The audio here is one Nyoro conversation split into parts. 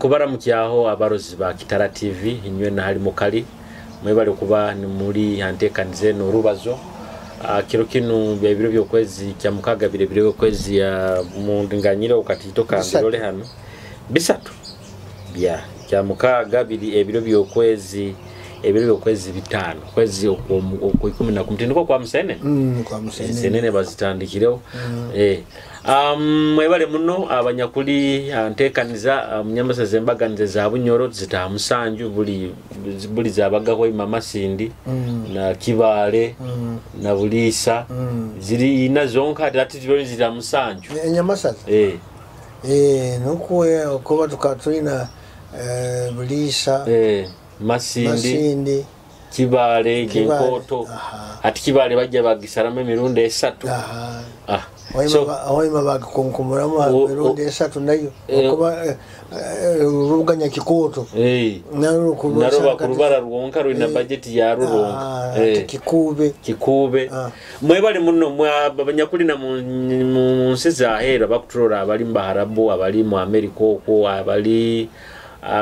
Nkubaramukyaho abarozi ba Kitara TV, inywe na hali mukali mwebale kuba nimuli hantekanize n'orubazo. Kiro kinu byebiro by'okwezi kya mukaga, bire bire by'okwezi ya mundinganyire okatito kambirole hano bisatu bya kya mukaga, biri ebiro by'okwezi, ebiro by'okwezi bitano, kwezi okwo 11, tindiko kwa musene. Kwa musenene. Senene bazitandikireho. Mwebale muno abanyakuli ntekaniza munyamasaza embaganize za Bunyoro zitaha musanju, buli zabagaho mama Sindi na Kibale na Bulisa ziri ina zonka ati zibali zira musanju. Enyamasaza. Nukuwe okuba tukatulina Bulisa, Masindi, Masindi, Kibale, Kibale. Genkoto. Ati Kibale bajja bagisalamu emirundi esatu. Waima bagikunkumulamu emirundi esatu nayo. Okuba ruganya Kikooto. Narwo Narwo bakurubara rwonka rwina budget ya rwonka. Kikube. Kikube. Mwebale muno abanyakuli na mu nsi za hera bakuturora, abali mu Baharabu, abali mu Amerika okwo, abali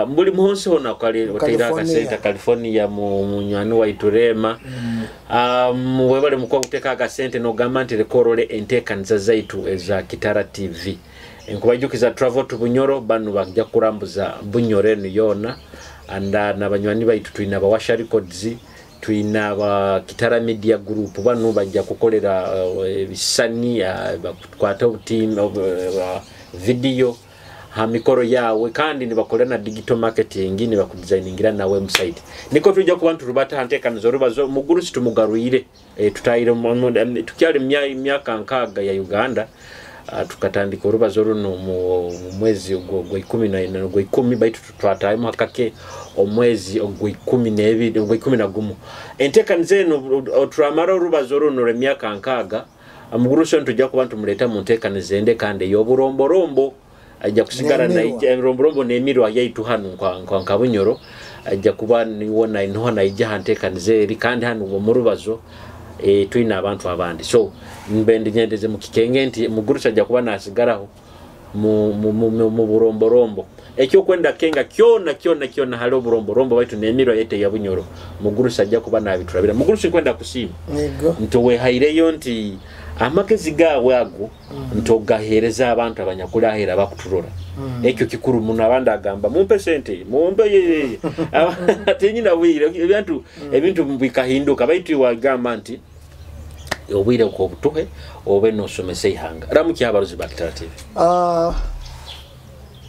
mbuli muhonsi hona kale otera akasente California mu munywani wa Iturema. Mwebale mukwa kuteka akasente nogamba nti rekorole enteekaniza zaitu eza Kitara TV. Nkubajukiza travel to Bunyoro, banu bajja kurambuza Bunyoro eno yona. Anda n'abanywani baitu twina abawasha records, twina aba Kitara Media Group, banu bajja kukolera ebisani, bakwata obutimba, video ha mikoro yawe, kandi nibakolera na digital marketing, nibakudesigningira na website. Niko tujja kuba nturubata hantekanizo rubazo muguru situmugarwire, tutayire tukyali myaka nkaga ya Uganda. Tukatandika orubazo runo mu mwezi gwa ikumi na ina, gwa ikumi, baitu twatayemu hakake omwezi ogwa ikumi n'ebiri, ogwa ikumi na gumu. Enteekaniza eno turamara orubazo runo lw'emyaka nkaga, muguru so tujja kuba ntumuleta mu nteekaniza ende kandi ey'oburomborombo. Ajja kusigara na N'emirwa. Romborombo n'emirwa yaitu hanu nka Bunyoro. Ajja kuba niwo na niho naija hanteekaniza eri, kandi hanu mu rubazo, twina abantu abandi. So mbe ndinyendeze mu kikenge nti mugurusa ajja kuba nasigaraho mu buromborombo. Ekyokwenda kenga kyona kyona kyona hali oburomborombo baitu n'emirwa yete ya Bunyoro. Mugurusa ajja kuba nabiturabira. Mugurusa kwenda kusiima. Yego. Nti wehaireyo nti amagezi gawe ago ntogahereza abantu abanyakulahera bakuturora. Ekyo kikuru muno. Abandi agamba mumpe sente, mumpe ye. Ate nyina bwire ebintu bikahinduka, baitu wagamba nti obwire uko butuhe obe nosomesa ihanga. Ramuki abaruzi ba Kitara TV.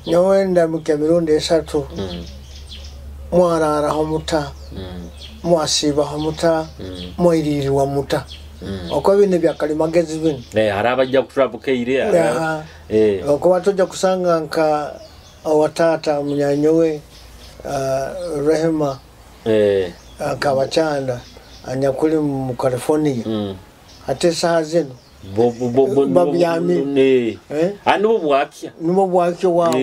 Nyowe ndamuka emirundi esatu. Mwararaho muta. Mwasibaho muta. Mwiririrwa muta. Okwo bino byakalimagezi bino. Hari abajja kuturabukeire, Okuba tujja kusanga nka owataata munyanyowe, Rehema, Kabachanda anyakuli mu California. Ate esaaha zino babyamye. Ani bo bwakya? Nibo bwakya waawo.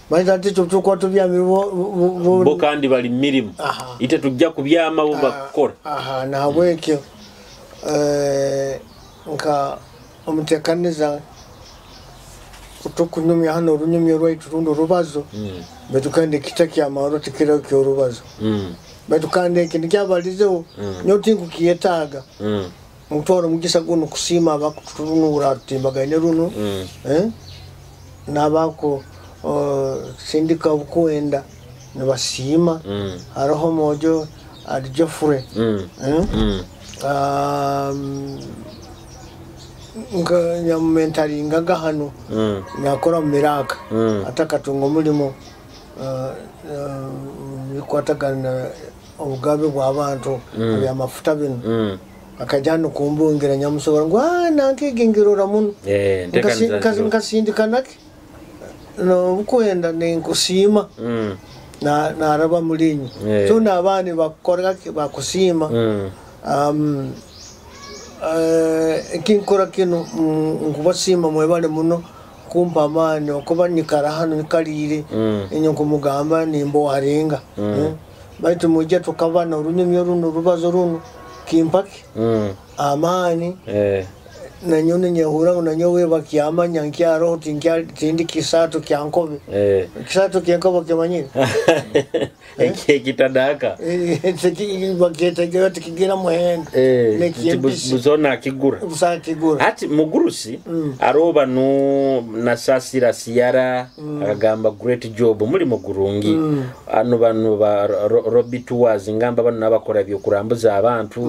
Bayinza ati tukuba tubyamye bo kandi bali mirimu. Ite tujja kubyama bo bakora. Nahabwekyo, nka omutekaniza tukunyumya hano orunyumya rwaitu rundi orubazo. Baitu kandi ekita kyamahoro tikiriho ky'orubazo. Baitu kandi eki nikyabalizeho, nyowe tinkukiyetaaga. Mutwaro omugisa guno kusiima abakutunura rutimbagaine runo, n'abaku sindika obukwenda nibasiima. Hariho omwojo ari Geoffrey. Nka nyamumentaringaga hano. Nakora mu miraka. Atakatunga omulimo, bikwatagana obugabe bw'abantu, ebyamafuta bino. Akajja hano kumbungira nyamusobora ngu, nankigingirora muno. Ntekaniza ziro. Nkasindika naki? Nobukwenda ninkusiima. Naraba mulinyi. So n'abaani bakora ki? Bakusiima. Ekinkora kino, nkubasiima mwebale muno kumpa amaani okuba nyikara hano nyikaliire. Enyo nkumugamba nimbowaringa. Baitu mujja tukabana orunyumya runo orubazo runo kimpaki amaani. Nanyowe nyehurra ngu nanyowe bakyamanya nkyaroho, tindi kisaato kya nkobe. Kisaato kyenkobe okimanyire? Ekitadaka. Bakyetegera tikigira muhendo. Nekyempisi. Buzona akigura. Busakigura. Ati mugurusi aroba no nasasira siyara akagamba great job mulimo gurungi. Ano bano ba Robbie Tours ngamba bano nabakora byokurambuza abantu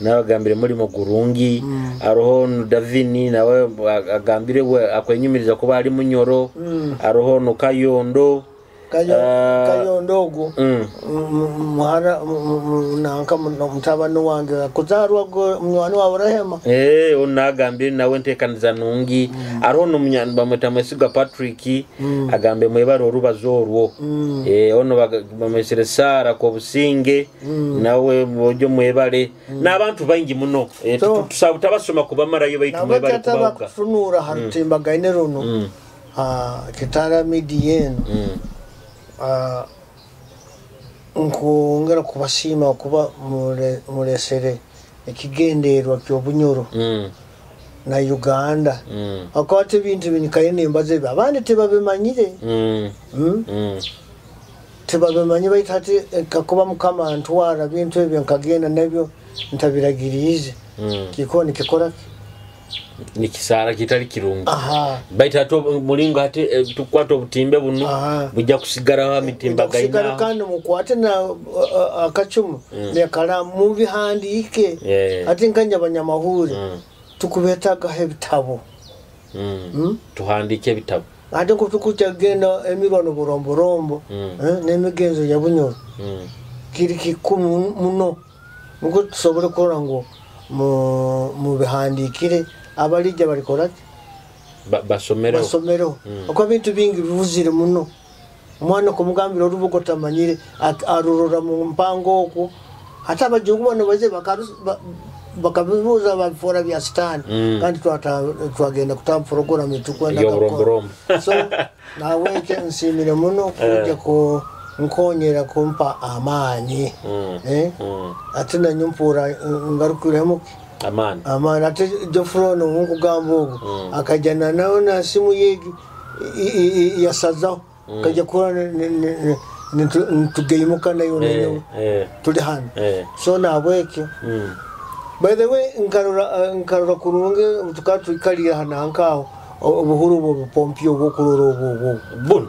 nabagambire mulimo gurungi. Aroho Davini nawe agambire we akwenyumiriza kuba ali Munyoro. Aroho no Kayondo. Kayondo ogwo muhara nanka mutabani wange akuzarwa munywani wawe Rehema. Onagambire nawe ntekaniza nungi. Aroho n'omunyani bamweta Mwesiga Patrick agambe mwebare orubazo orwo. Ono bamwesere Sara Kobusinge nawe bojo mwebare n'abantu baingi muno. Tusaba tabasoma kubamarayo baitu mwebare kubauka. Kutunura harutimbagaine runo. Kitara media eno. Nkwongera kubasiima kuba muresere ekigendererwa ky'obunyoro na Uganda. Akwata ebintu binikaye nembaza ebyo abandi tebabimanyire. Tebabimanyire baitu hati kakuba Mukama antwara bintu ebyo nkagenda nabyo ntabiragiriize. Kikuba nikikora ki? Nikisara kitali kirungi. Baitu ate mulingo ate tukwata obutimbe buno bujja kusigaraho emitimba gaina. Kandi mukwate na akacumu nekalamu mubihandiike. Ate nkanya abanyamahuri tukubetagaho ebitabo. Tuhandike ebitabo. Ate nko tukujja emirwano buromborombo n'emigenzo ya Bunyoro. Kiri kikumi muno nukwo tusobole kurora ngu mubihandikire abalijja balikora ki? Basomereho. Basomereho. Okuba bintu bingi bibuzire muno. Omwana kumugambira orubugo tamanyire arurora mu mpango okwo. Hata abajungu bano baze bakabibuuza babifora bya sitaani. Kandi twagenda kutamu program tukwenda Yoburomborombo. So nawe nsiimire muno kujja ku nkonyera kumpa amaanyi. Ate nanyumpura ngarukiremu amani. Amani ate Jofrono nkugamba ogwo akajana nawe na simu ye yasazaho kajja kuba nitugeimuka nayo nayo tuli hano. So nabwekyo. By the way nkarora kurungi tukaba tuikalira hano nkaho obuhuru obwo bupompyo obwokurora obwo buno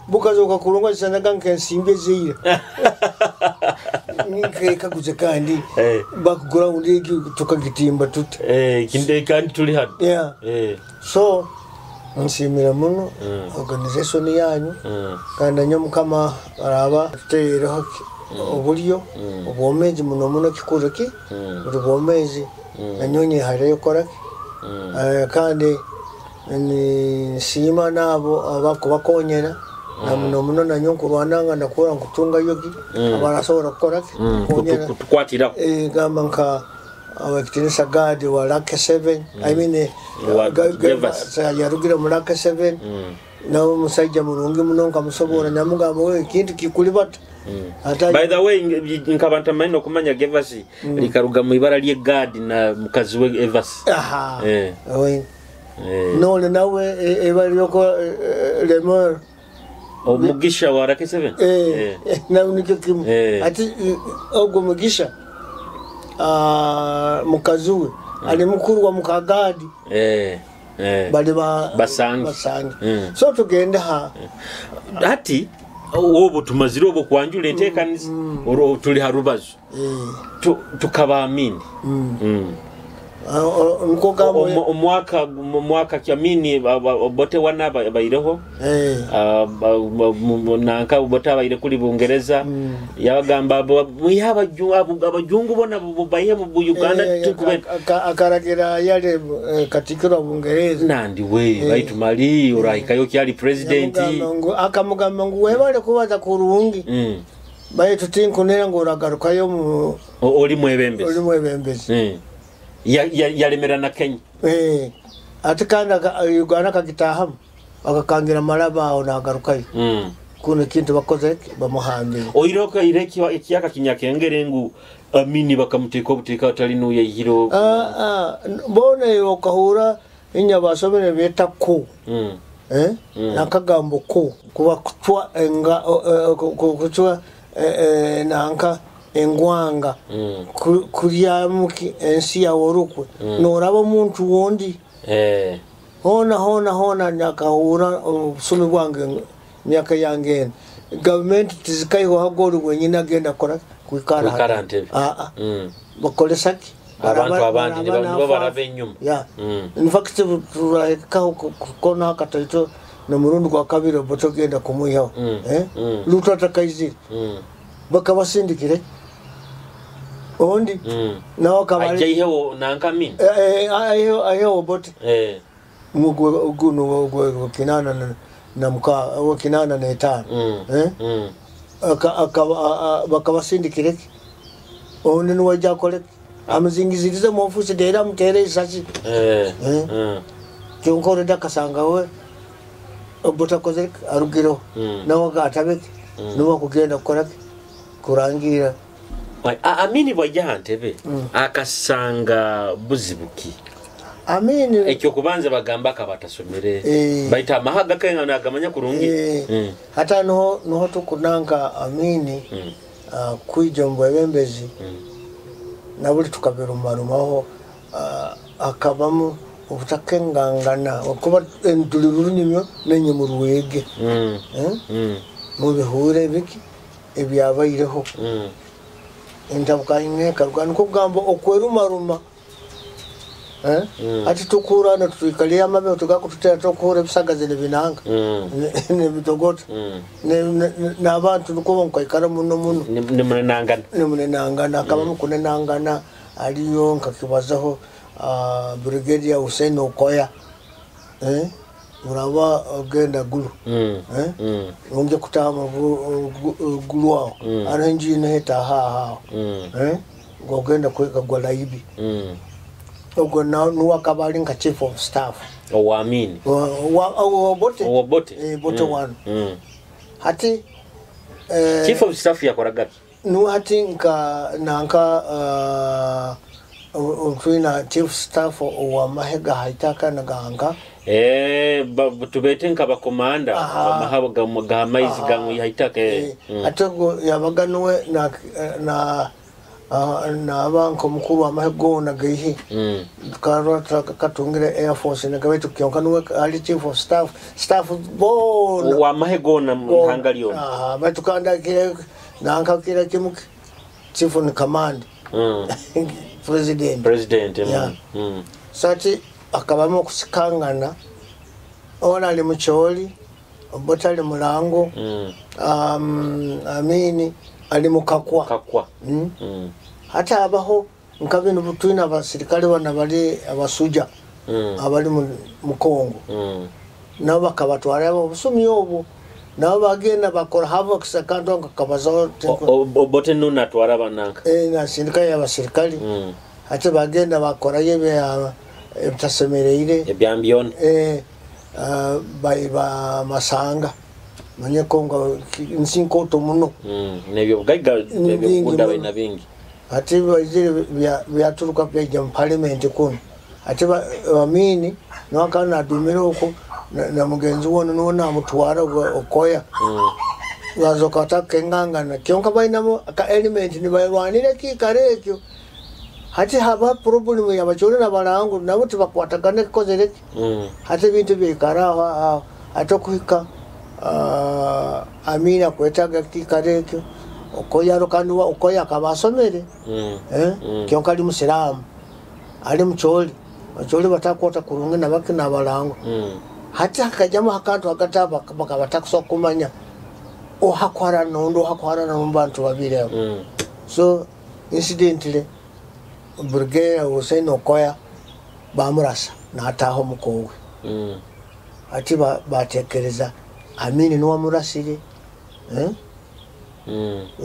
bukazoka kurunga zisanaga nkensimbi ezeira. Nkekaguze kandi bakugura undi tukagitimba tuti kinde kandi tuli hano. So nsimira muno organization yanyu kandi nyo Mukama araba tuteereho oburyo obwomezi muno muno kikuru ki buri bwomezi nanyonye hariyo kora kandi nsiima nabo abakubakonyera na muno muno nanyo nkurwananga nakura nkutunga yogi abarasobora kukora ki konyera kutukwatira gamba nka abakitinisa Gadi wa Lucky 7 I mean yarugira mu Lucky 7 nawe musajja mulungi muno nkamusobora nyamugamba we ekintu kikulibata. By the way nkabanta manyi okumanya Gevasi likaruga mu ibara lye Gadi na mukazi we Evasi. None nawe ebaliyoko lemor omugisha wa Lucky 7 nawe nikyo kimu ati ogwo mugisha mukazi we ali mukuru wa mukagadi bali basangi. So tugende ha ati obo tumazire obo kwanjula enteekaniza olwo tuli ha rubazo tukabaamini. Omwaka kyamini bote wana baireho nanka bote abaire kuli Bungereza yabagamba mwiha abajungu bona baihe mu Uganda tukube akaragira yale katikiro Bungereza nandi we baitu mali orahikayo kyali president akamugamba ngu webale kubaza kurungi baitu tinkunera ngo uragarukayo mu oli mwebembezi oli mwebembezi yalemera na Kenya. Ate kandi Uganda kagitahamu bakakangira maraba aho nagarukayo. Kuno kintu bakoze bamuhambire. Oiroka ireki ekiyaka kinyakengere ngu Amini bakamuteeka obuteeka atali n'oyaihiro. Boona okahura inya basomere beeta ku. Nakagambo ku kuba kucwa enga kucwa nanka engwanga kulyamuki ensi yawe orukwe noraba omuntu wondi. Hona hona hona nakahura obusumi bwange myaka yange eno gavumenti tizikaiho hagori wenyine agenda kora kwikara ntebe. Bakolesaki abantu abandi nibo baraba enyuma. In fact turahekaho kukona akataito nomurundi gwa kabiri botogenda kumwihaho. Luto atakaizire bakabasindikire ondi nawe akaba ajaiheho nanka Amini aiheho Obote guno kinana na muka 85 bakabasindikire ondi niwe akole amuzingizirize mu ofisi dera amutere isasi. Kyonkore dakasanga we Obote akozere arugiro nawe atabeke niwe kugenda kukora kurangira. Amini bwajja ntebe akasanga buzibuki. Amini ekyo kubanza bagamba akabatasomere baita amahaga kenga nagamanya kurungi. Hata noho tukunanga Amini kwija mu bwebembezi nabuli tukabirumarumaho akabamu obutakengangana okuba tuli rurunimyo nenye mu rwege mubihure biki ebyabaireho. Entabuka ineka niko kugamba okwerumaruma. Ati tukurana tuikalia amabe tugakututera tokura ebisagazi nebinanga nebitogota n'abantu niko nkaikara muno muno nimunenangana nimunenangana akabamu kunenangana aliyo nkakibazaho Brigadier Hussein Okoya uraba ogenda Gulu onge kutama Gulu aho arenji neheta ha ngogenda kweka gwalaibi. Ogwo nuwa kabali nka chief of staff owa Amini wa Obote Obote Obote wano. Hati chief of staff yakoraga nuwa hati nka nanka twina chief staff owa mahega haitaka naganga tubete nka bakomanda amahabo ga maizi ga haitaka. Atego yabaga nuwe na na banko mukuru amahego na gaihe karota katungire Air Force na gabetu kyonka nuwe ali chief of staff bona wa mahego na hanga lyona batukanda kire nanka kire kimu chief on command president. Yeah. Sati akabamu kusikangana ona ali mucholi Obote ali mulango Amini ali mukakwa. Hata abaho nkabino butwina abasirikale bana bali abasuja abali mu Kongo nabo bakabatwara obusumi obwo nabo bagenda bakora havoc sakando kabazo Obote no natwara bananka nasindika y'abasirikale hata bagenda bakora yebe ebitasemereire ebyambyone ba masanga manye Kongo nsinkoto muno nebyo bugaiga ebyo balina bingi. Ate baizire byaturuka byajja mu parliament kuno ate Amini nawakana adumire okwo na mugenzi wono nuwo namutwara Okoya bazoka batakengangana kyonka balinamu aka element nibarwanire kiikaro ekyo. Hati haba problem yabachore nabalangu nabo tibakwatagana kikozereki. Hati ebintu byikara aho ate okuhika Amina kwetaga kiikaro ekyo Okoya rokanduwa Okoya akaba asomere kyonka ali musiraamu ali mucholi bacholi batakwata kurungi nabaki nabalangu. Hati hakajamu akantu hagati bakaba batakusobola kumanya ohakwara nondi ohakwara nomu bantu babiri abo. So incidentally Brigadier Hussein Okoya bamurasa nataha omukowe. Ati batekereza Amini niwe amurasire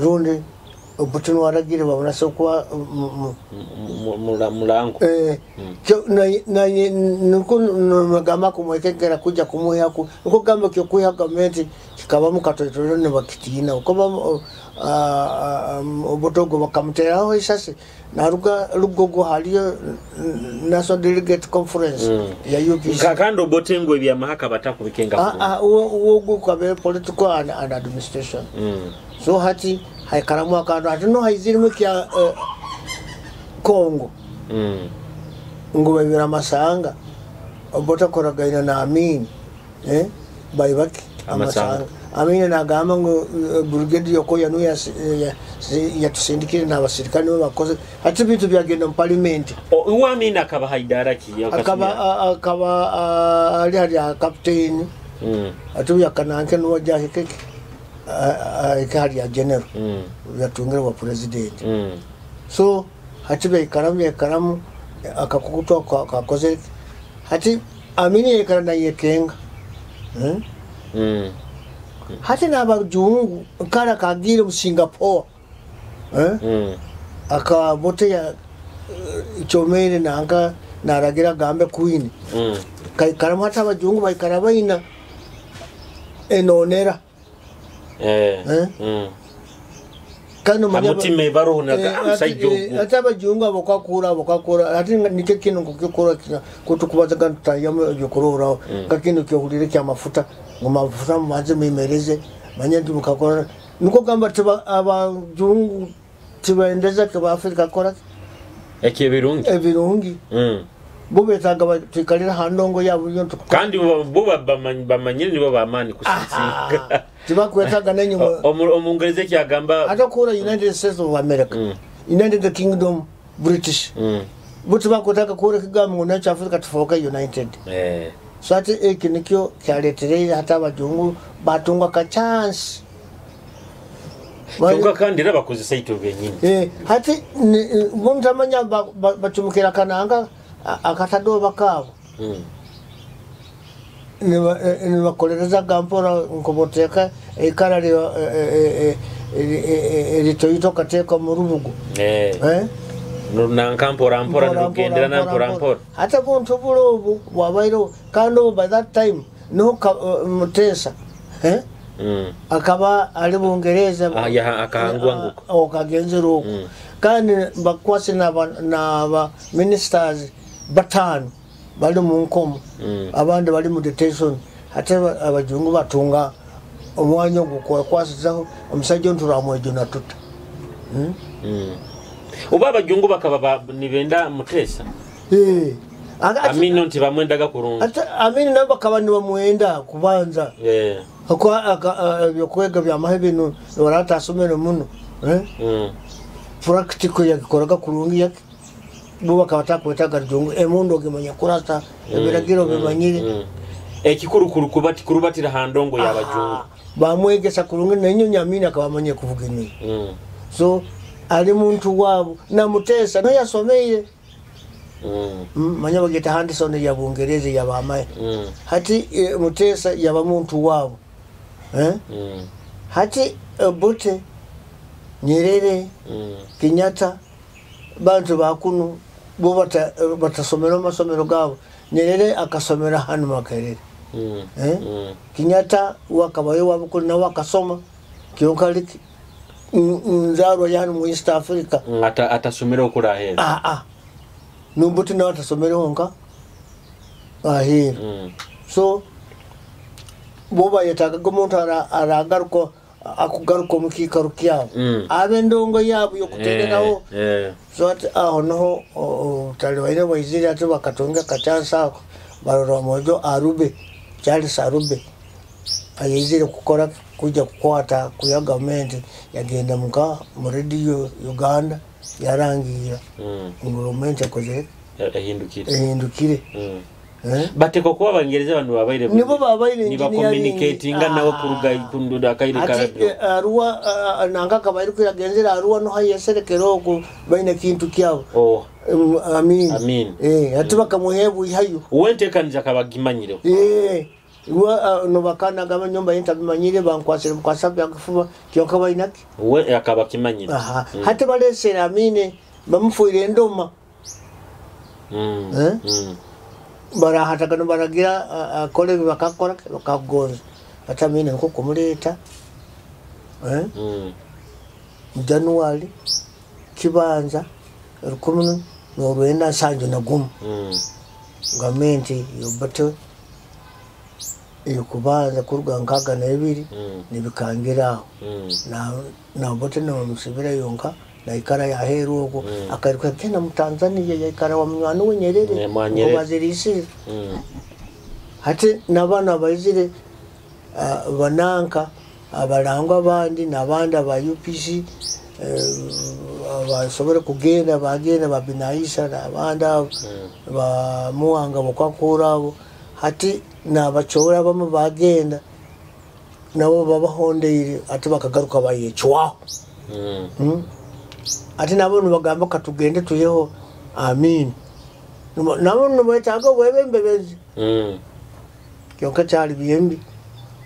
rundi Obote waragire babonase kuba mulango. Niko nagamba kumwekengera kuja kumuhaku niko gamba kyo kuha gavumenti kikabamu katoto ne bakitina ukoba Obote bakamuteraho isasi naruga Lugogo haliyo National Delegate Conference ya UPC. Kandi Obote ngo ebya mahaka batakubikenga uwo kabe political and administration. So hati haikaramu akantu hati no haizirimu kya Kongo. Ngo babira amasanga Obote akoragaina na Amin baibaki amasanga Amin nagamba ngo brigade yoko yanu yatusindikire n'abasirikare nibo bakoze hati bintu byagenda mu parliament. Uwo Amin akaba haidara ki akaba ali hali captain atu yakananke nuwa jahikeke ikari ya general yatungire wa president. So hati baikaramu akakukutwa kakoze hati Amini yekara na yekenga. Hati n'abajungu kara kagire mu Singapore akabote ya chomere nanka naragira gambe queen kaikaramu hati abajungu baikara baina enonera kano mutima baroho naga amusajjo ati abajungu abokakura ati nike kino kukikora kutukubaza gantu byokurora kakino kyohulire kya mafuta ngo mafuta maze mimereze manye ndi mukakora niko gamba abajungu tibaendeza ke ba Afrika kora ekebirungi ebirungi bo betaga tuikalira handongo yabo yonto kandi bo bamanyire nibo bamani kusinga tibakwetaga nenyuma omungereza kyagamba atakura United States of America United Kingdom British bo tibakwetaga kure kigambo ngo nacho Africa tufoka United so ati eki nikyo kyaletereye hata abajungu batungwa ka chance Kyonka kandi era bakozesa ito benyini hati buntamanya batumukira kananga akatadoba kabo nibakolereza gampora nkoboteka ikara ritoyito kateka mu rubugu nanka mpora mpora nugendera na mpora mpora hata buntu bulobu bwabairo kandi by that time no Mutesa akaba ali Bungereza akahangwa nguko okagenzera okwo kandi bakwase n'aba ministers batano bali mu nkomo abandi bali mu detention ate abajungu batunga omwanya ogwo omusajja nturamwejo natuta. Oba abajungu bakaba nibenda Mutesa Amini nti bamwendaga kurungi ate Amini nabo bakaba nibamwenda kubanza ebyokwega byamahe bino baratasomere muno practical yakikoraga kurungi yake bo bakaba takwetaga rujungu emundu ogimanya kurata ebiragiro bimanyire ekikurukuru kubati kurubatira handongo y'abajungu bamwegesa kurungi nenyo Amini akabamanye kuvuga inyo so ali muntu wabo na Mutesa no yasomeire manya bageta Anderson ya Bungereza yabamaye hati Mutesa yaba muntu wabo hati Obote Nyerere Kenyatta bantu bakunu bo batasomera amasomero gabo. Nyerere akasomera hano Makerere. Kenyatta wakabayo wabukuru nawe akasoma kyonka nzarwa ya hano mu East Africa atasomera okurahera Numbuti nawe atasomera honka ahera. So bo bayetaga omuntu aragaruko akugaruka mu kikaro kyabo abe ndongo yabo yokutereraho. So ati aho noho talibaire baizire ati bakatunga kachansa ako barora mojo Arube Charles Arube ayizire kukora kuja kukwata kuya government yagenda muka mu radio Uganda yarangira government yakoze ehindukire. Bateko kuba abangereza bano babaire nibo babaire niba communicatinga nawe kuruga kunduda kaire karabyo Arua nanga kabaire kuyagenzera Arua no hayeserekero oku baine kintu kyabo Amin ati bakamuhebu ihayo uwentekaniza kabagimanyire Nobakanaga nyomba yentabimanyire, bankwasire mukwasa byakufuba kyonka bainaki we akaba kimanyire. Hati balesera Amini bamufuire endoma. Barahataga nibaragira akole bakakora bakagonza. Hati Amini nko kumuleta January kibanza 1971. Gavumenti yobato yokubanza kuruga 62 nibikangira aho. Na bote na musibira yonka naikara yaheru okwo akaruka kena mu Tanzania yaikara wa munywani we Nyerere ngobazirisi. Hati nabana baizire bananka abalangwa abandi nabandi aba UPC basobora kugenda bagenda babinaisha nabandi ba muwanga bokwakura abo. Hati nabachora bamu bagenda nabo babahondeire ati bakagaruka bayecwaho. Ati nabo nibagamba katugende tuyeho Amin. Nabo nibetaga bwebembebezi. Kyonka kyali byembi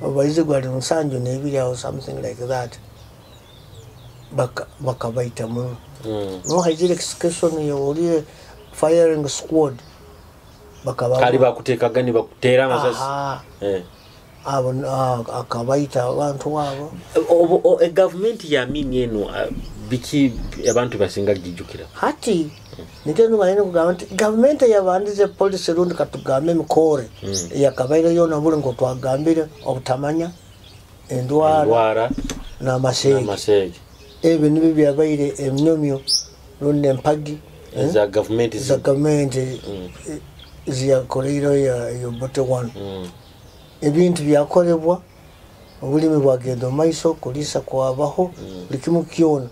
obaize gwali musanju nebiri or something like that. Bakabaita mu. No haizire execution yoli firing squad. Bakaba kali bakutekaga ni bakutera amasasi. Abo akabaita abantu abo. Government ya Amin eno biki abantu basinga gijukira. Hati nikyo nugahene kugamba nti government yabandize policy rundi katugambe emikore yakabaire yona buli ngo twagambire obutamanya endwara n'amasege. Ebyo nibyo byabaire eminyomyo rundi empagi za government za government ziyakoreire ya Obote 1. Ebintu byakolebwa obulimi bwagenda omaiso kulisa kwabaho buli kimu kyona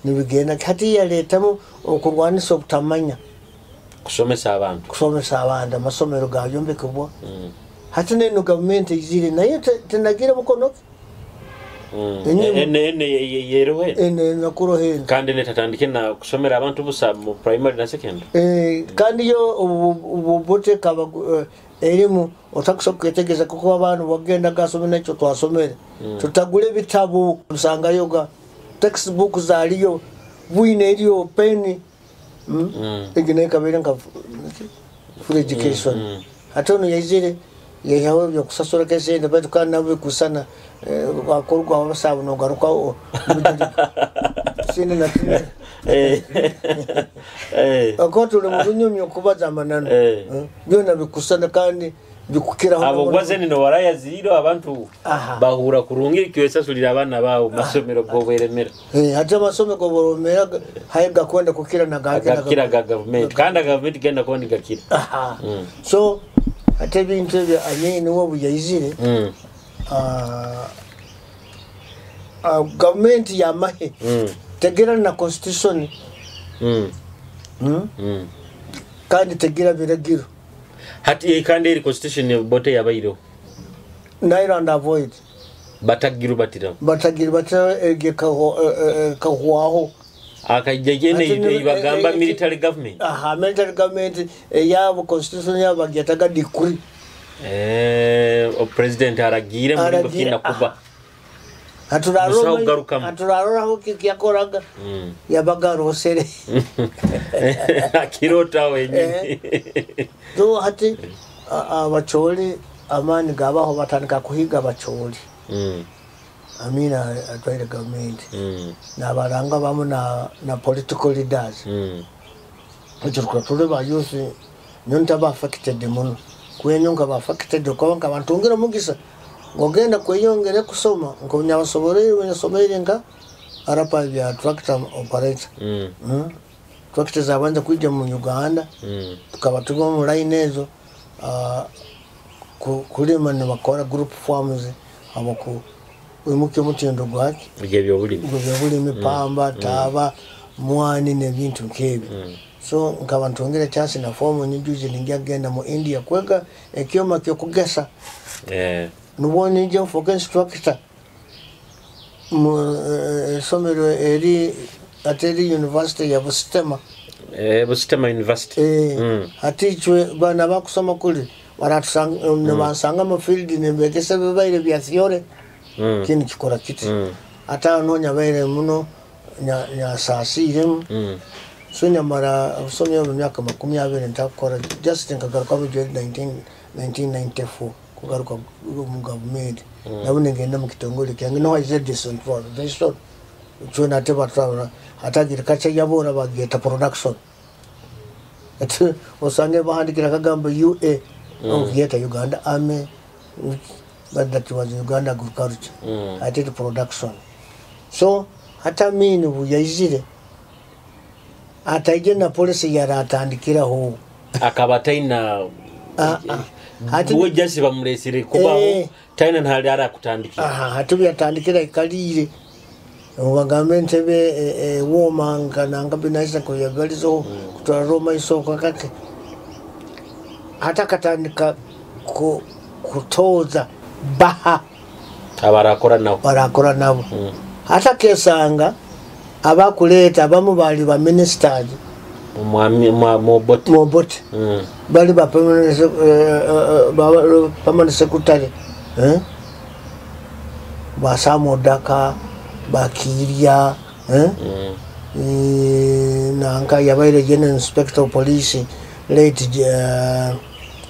nibigenda. Hati yaletamu okurwanisa obutamanya, kusomesa abantu, amasomero gayombekebwa. Hati neno government izire naye tenagira mukono ene yerohe ene nakurohe kandi netatandike na kusomera abantu busa mu primary na secondary. Kandi yo obubote kaba elimu otakusobola kwetegeza kuko abantu bagenda gasome nekyo twasomere. Tutagule bitabo usanga yoga textbook zaliyo bwine eriyo pen egine kabere nka free education. Hati ono yaizire yehawe byo kusasura kesente baitu kandi nabo kusana bakorwa abasabo nogaruka sine na akoto mu runyumyo kubaza amanano byona bikusana kandi bikukiraho. Abo gwaze nino waraya ziro abantu bahura kurungi kiwesasulira abana bawo masomero goberemera. Hata amasomero goberemera hayiga kwenda kukira na gakira ga government kandi government genda kondi gakira. So ate bintu ebyo Amini wo buyaizire government ya mahe tegera na constitution kandi tegera biragiro. Hati kandi eri constitution bote yabairo naira avoid batagiru batira ege kahwaho akajjene ibagamba military government. Military government yabo constitution yabo bagetaga decree. O president aragire muri kinda kuba aturarora kiyakoraga yabaga rosere akirota wenyine. Do hati abacholi amani gabaho batandika kuhiga abacholi. Amina atwaire government nabaranga bamu na political leaders. Ekyo tuli ba youth nyonta ba affected muno kwenyonga ba affected kubanga bantungira omugisa ngogenda kweyongere kusoma nkonyabasoborere wenyasomeire nka arapa bya tractor operator. Tractor zabanza kwijja mu Uganda tukaba tuba mu line ezo kulima ne bakora group farms abako wimuke mutindo gwaki byobulimi pamba taba mwani n'ebintu nk'ebyo. So nkaba ntongere chance na form nyijuzi ningia genda mu India kwega ekyoma kyo kugesa. Nubwo nje for instructor mu somero eri ateri university ya Busitema. Busitema University. Atichwe bana bakusoma kuli Baratusanga nibansanga mu field nimbegesa ebibaire bya theory. Kinu kikora kiti. Ate aho niho nyabaire muno nyasaasiiremu. So nyamara obusomi obu emyaka 20 ntakukora, just nkagarukamu 1994 kugaruka omu gavumenti. Nabwo ningenda omu kitongore kyange niho haizire decentralization. Kyona ate batwara hati agriculture yaboora bagyeta production. Ati osange bahandikire akagambo UA okugyeta Uganda Army, but that was Uganda Agriculture. Ate eri production. So hati Amin obu yaizire ataije na policy yaratandikiraho. Akaba ataina Hati we just bamuresire kubaho taina ntari arakutandikira. Aha, hati obu yatandikira aikaliire bagambe entebe ewooma nka nanga binaisa kuyabalizeho kutwara omaiso kakake. Hati akatandika kutoza baha abarakora nabo. Barakora nabo. Hati akesanga abakuleeta abamu bali ba ministers. Mwami Obote. Obote. Bali ba permanent secretary. Ba Samodaka, ba Kiirya, nanka yabaire general inspector of police late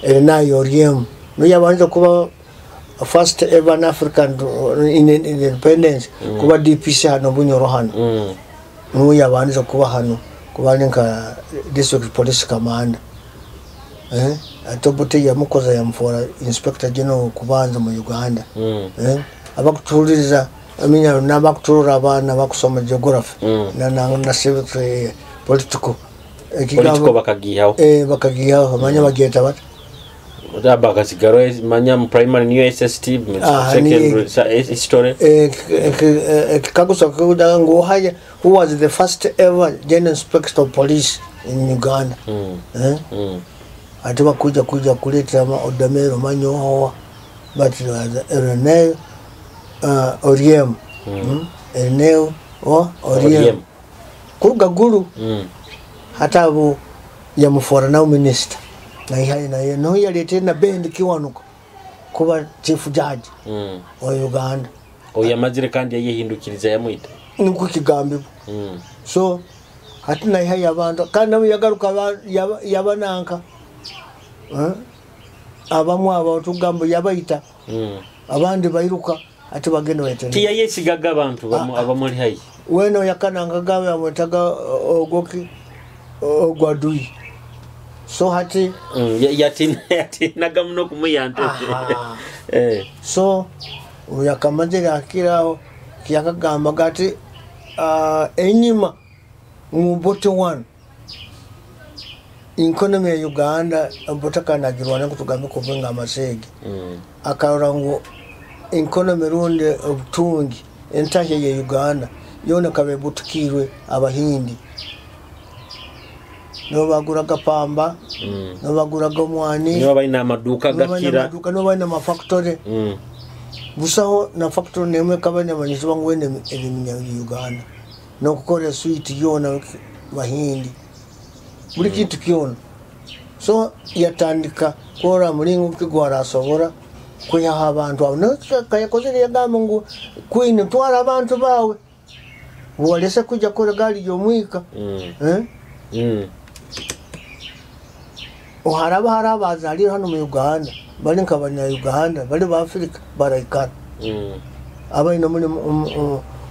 Erinayo Oryem. Niyo yabanza kuba first ever in African in independence kuba DPC hano Bunyoro hano. Niyo yabanza kuba hano kuba nka district police commander. Ate Obote yamukoza yamufora inspector general kubanza mu Uganda. Abakutuuliriza amenya n'abakutuurira abaana bakusoma geography na civic, political. Political bakagihaho. Bakagihaho manya bagyeta bata. Bakasigaro manya mu primary niyo SST, secondary history. Ekikaguzo kuda ngu haya who was the first ever general inspector of police in Uganda. Ate bakuja kuja kuleta Odamero Manyohowa, but Erinayo Oryem. Erinayo Oryem. Kuruga Gulu. Hata abo yamufora nawo minister. Na naye no yaleetera na Ben Kiwanuka kuba chief judge wa Uganda. Oyo yamazire kandi yayehindukiriza yamwita. Niko kigambibwa. So hati naye abantu kandi nabo yagaruka yabananka. Abamu abo tugamba yabayita. Abandi bairuka ati bagenda bayita. Tiyayesigaga abantu abamuli hayi. Weno yakananga gawe amwetaga ogoki ogwadui. So hati yatinaga muno kumuyante. So yakamazire akiraho yakagamba gati enyima mu Obote 1 economy ya Uganda Obote kanagirwana kutugambe kuvenga amasege. Akarora ngu economy rundi obutungi entahya ya Uganda yona kabebutukirwe abahindi. No baguraga pamba, no baguraga omwani, no balina amaduka gakira, no balina amafactory. Busaho na factory nemwe kabanya manyizwa ngwene eminya Uganda. No kukora sweet yona bahindi. Buli kintu kyona. So yatandika kora mulingo kigwara asobora kwihaho abantu abo. No kayakozere yagamba ngu Queen twara abantu bawe. Walese kujja kora gali yomwika. Oharaba haraba azali hano mu Uganda, bali nkabanya Uganda, bali ba Afrika baraikara. Abaina muri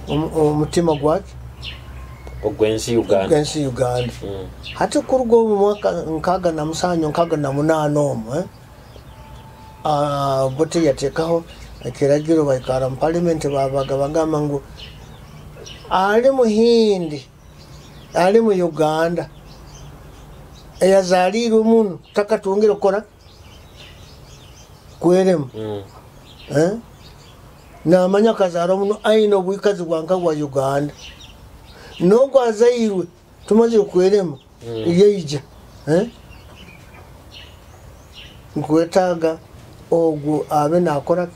umutima gwaki ogwensi Uganda. Ogwensi Uganda. Hati kurugo mu mwaka 67 68 omwe. Obote yatekaho ekiragiro baikara mu parliament babaga bagamba ngu ali muhindi ali mu Uganda eyazalirwe muno takatungire kora kweremu. Namanya kazara muno aina obwikazi bwanka bwa Uganda nogwo azairwe tumazire kwerema yeija. Nkwetaaga ogu abe nakora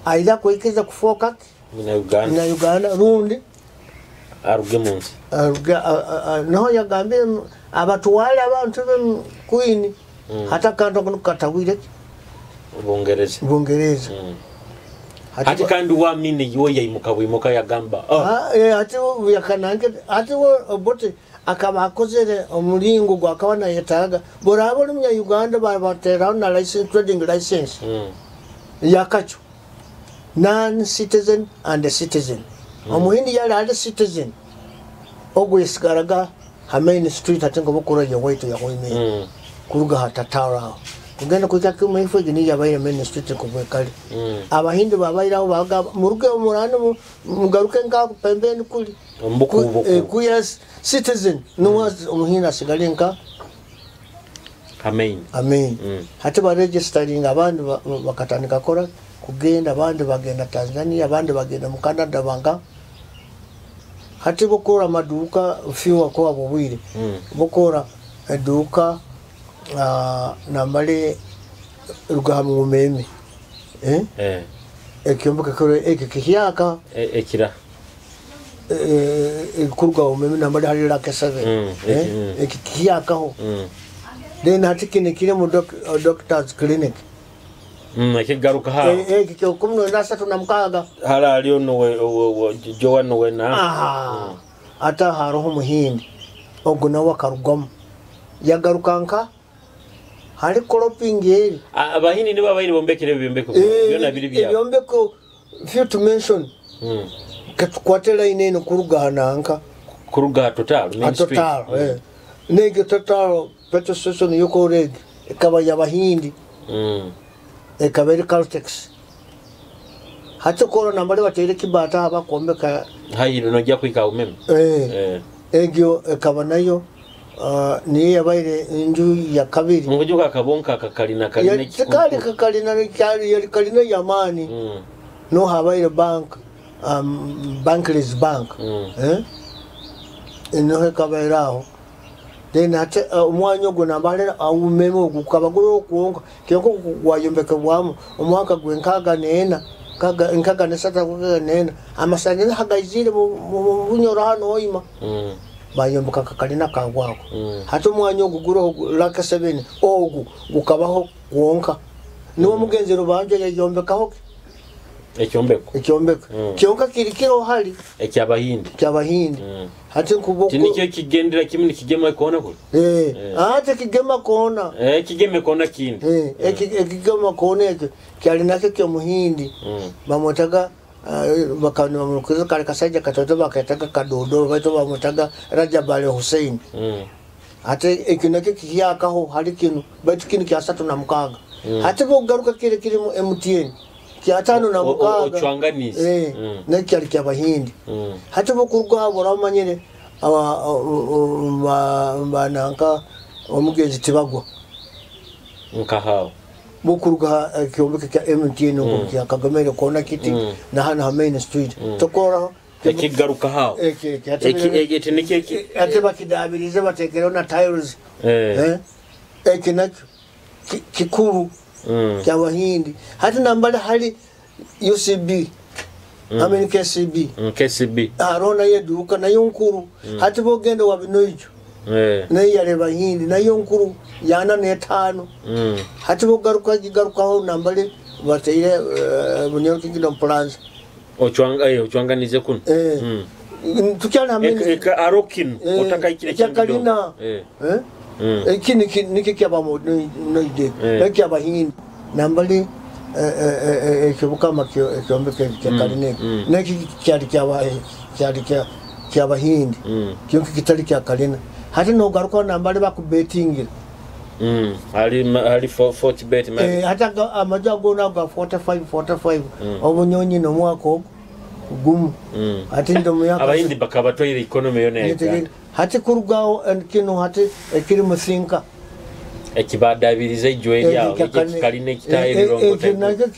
aida kwekeza kufoka na Uganda, na Uganda rundi aruge munsi aruge. Naho yagambye abatwale abantu be Queen. Hati akantu ako katabwire Bungereza. Bungereza. Hati kandi wamini yo yaimuka bwimuka yagamba. Hati yakanange hati Obote akaba akozere omulingo gwakaba nayetaaga. Boraba oli munya Uganda babateraho na license, trading license. Yakacho. Non-citizen and a citizen. Omuhindi yali ali citizen. Ogwo yasigaraga ha main street ate nga bokora ya white ya hoime. Kuruga hatatara. Kugenda kuika kimwe ifo gini yabaire main street kubwekali. Abahindi babairaho baga muruge omurano mugaruke nka pembeni kuli. Mbuku kuya citizen no omuhindi asigale nka amen. Amen. Hati ba registering abandi bakatandika kora kugenda abandi bagenda Tanzania abandi bagenda mu Canada banga. Hati bokora maduka fiwa kwa bubwire. Bokora eduka nambale rugamu umeme. Ekyombeka kore ekikiyaka ekira kuruga umeme nambale hari la kesave. Ekikiyaka ho. Then hati kine kire mu doctor's clinic. Ekigaruka ha. Ekyo 16. Hala aliyo no Joan no na. Ata haroho muhindi. Ogwo nawe akarugamu. Yagaruka nka hari cropping eri. Abahindi nibo abayiri bombekere ebyombeko byona biri byabo. Ebyombeko few to mention. Katukwate line eno kuruga hananka. Kuruga total main street. Total. Nege total petrol station yoko reg ekaba yabahindi. Ekaba eri Caltex. Hati kora nambale batere kibata abakombeka hayi nojja kuika umeme. Egyo ekaba nayo niye yabaire inju ya kabiri. Ngojuka kabonka kakalina kalina kikali kakalina yali kalina yamani. No habaire bank Bankless Bank. Eno hekabairaho. Then hati omwanya ogwo nambale umeme ogwo gukaba okuwonka kyonka gwayombekebwamu omwaka gwe 64 63 64 amasanyalaze hagaizire mu Bunyoro hano oima. Bayomboka kakalina kagwako. Hati omwanya ogwo guroho laka 7 ogwo gukabaho kwonka. Niwo mugenzi rubanje yayombekaho ekyombeko. Ekyombeko. Kyonka kiri kiro hali ekyabahindi. Kyabahindi. Hati nkuboko tinikyo kigendera kimwe nikigema kona kuli. Ate kigema kona. Kigeme kona kindi. Ekigema kona ekyo kyali nakyo kyo muhindi. Bamwetaga bakanu bamukuza kale kasajja katoto baketaga kadodo baito bamwetaga Rajab Ali Hussein. Ate ekyo nakyo kiyakaho hali kino baitu kino kya 36. Hati bogaruka kire kiri mu MTN. Kya 56. Ochwanganizi. Nekyali kyabahindi. Hati bokuruga boramanyire aba bananka omugenzi tibagwa. Nkahao. Bokuruga ekyombeko kya MTN kya Kagame kona kiti na hano ha main street. Tokora ekigaruka hao. Eki niki ate bakidabirize batekereho na tiles. Eki nakyo kikuru kyabahindi. Hati nambale hali UCB. Amen KCB. KCB. Arona yeduka nayo nkuru. Hati bogenda wabinoijo. Nayo yareba hindi nayo nkuru yana 5. Hati bogaruka gigarukaho nambale bateire Bunyoro Kingdom Plaza. Ochwanganize kuno. Tukyala hamene arokin otaka ikire kyakalina. Eki niki kyabamo noide. Niki abahindi nambale ekyobukama ekyombeko kyakalina. Niki kyali kyabahindi. Kyonka kitali kyakalina. Hati nogaruka nambale bakubetingira. Ali 40 bet man. Hata amaja gona ga 45 obunyonyi no mwako gumu. Hati ndo muyaka abahindi bakabatwaire economy yona ya Uganda. Hati kurugaho kino hati ekiri musinka ekibadabirize ejwe lyawo ekikalina ekitaye ebirongo nakyo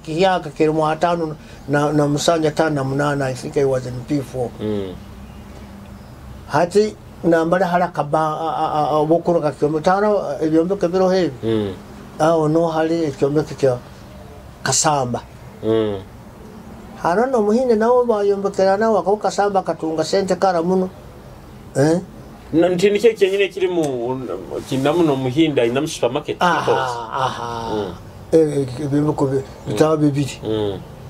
kiyaka kiri mu 5 na musanja 5 na 8. I think I was in P4. Hati nambale haraka ba bokoroka kyomutano ebyombeko biro hebi. Aho no hali ekyombeko kya Kasamba. Hano no muhinde nawo bayombekera nawo ako Kasamba katunga sente kara muno. Nti nikyo kyenyini ekirimu kinamu n'omuhindi ayinamu supermarket. Aha, ebyombeko bitaba bibiri.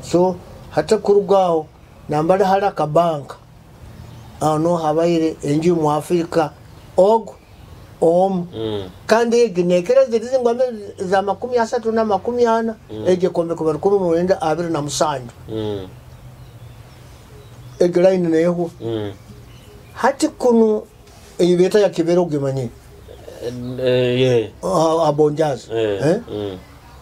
So hati kurugaho nambali hali akabanka aho niho habaire enju mu Afrika ogu omu. Kandi egi nekira ziri zingwame za 30 na 40. Egi ekombekebwa 1927. Egi line neho. Hati kunu eyibeta ya Kibero ogimanyire. Abonjazi.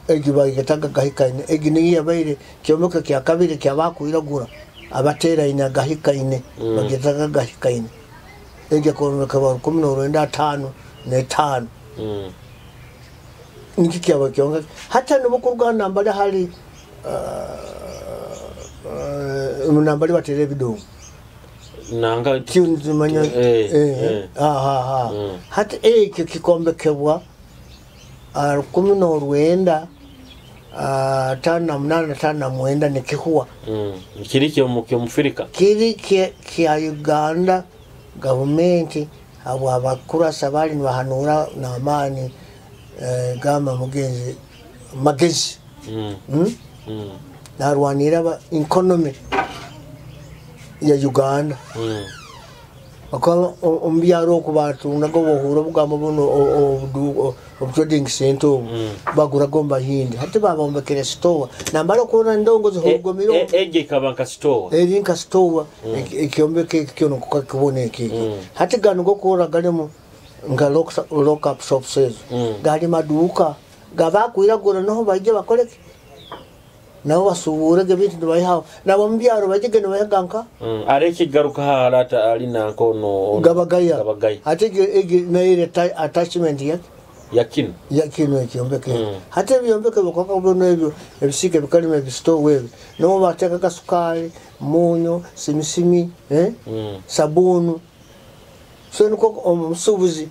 Egi bagetaga gahikaine. Egi niyo yabaire kyombeko kya kabiri kyabakwiragura abateraine gahikaine. Bagetaga gahikaine. Egi ekombekebwa 1955. Niki kyaba kyonka. Hata nibukuruga nambali hali nambali batera ebidongo. Nanga kinzimanya. Hati ekyo kikombekebwa 1958 59 nikihuwa. Kiri kyomufirika. Kiri kya Uganda gavumenti abo abakurasa bali nibahanura n'amaani gamba mugenzi magezi. Narwanira economy ya Uganda. Bakaba omubyaro okubatundaga obuhuro obugambo buno obu trading center obu baguraga omu Bahindi. Hati babombekere store nambara okubona endongo zihogomire. Egi ekaba nka store. Eri nka store ekyombeko eki kyona kukakibona eki. Hati gano gokora galimu nka lock up shops ezo. Gali maduuka gabakwiragura noho baije bakoleke. Nabo basuburege bintu nibayihaho nabo mubyaro bajege nibayaga nka areke garuka harata ali nanko no gabagaya ate egi naire attachment yake yakino yakino ekyombeke. Hati ebyombeke bakoka buno ebyo ebisike bikalima ebistore ebyo nabo bateka kasukari, munyo, simisimi, sabunu. So niko omusubuzi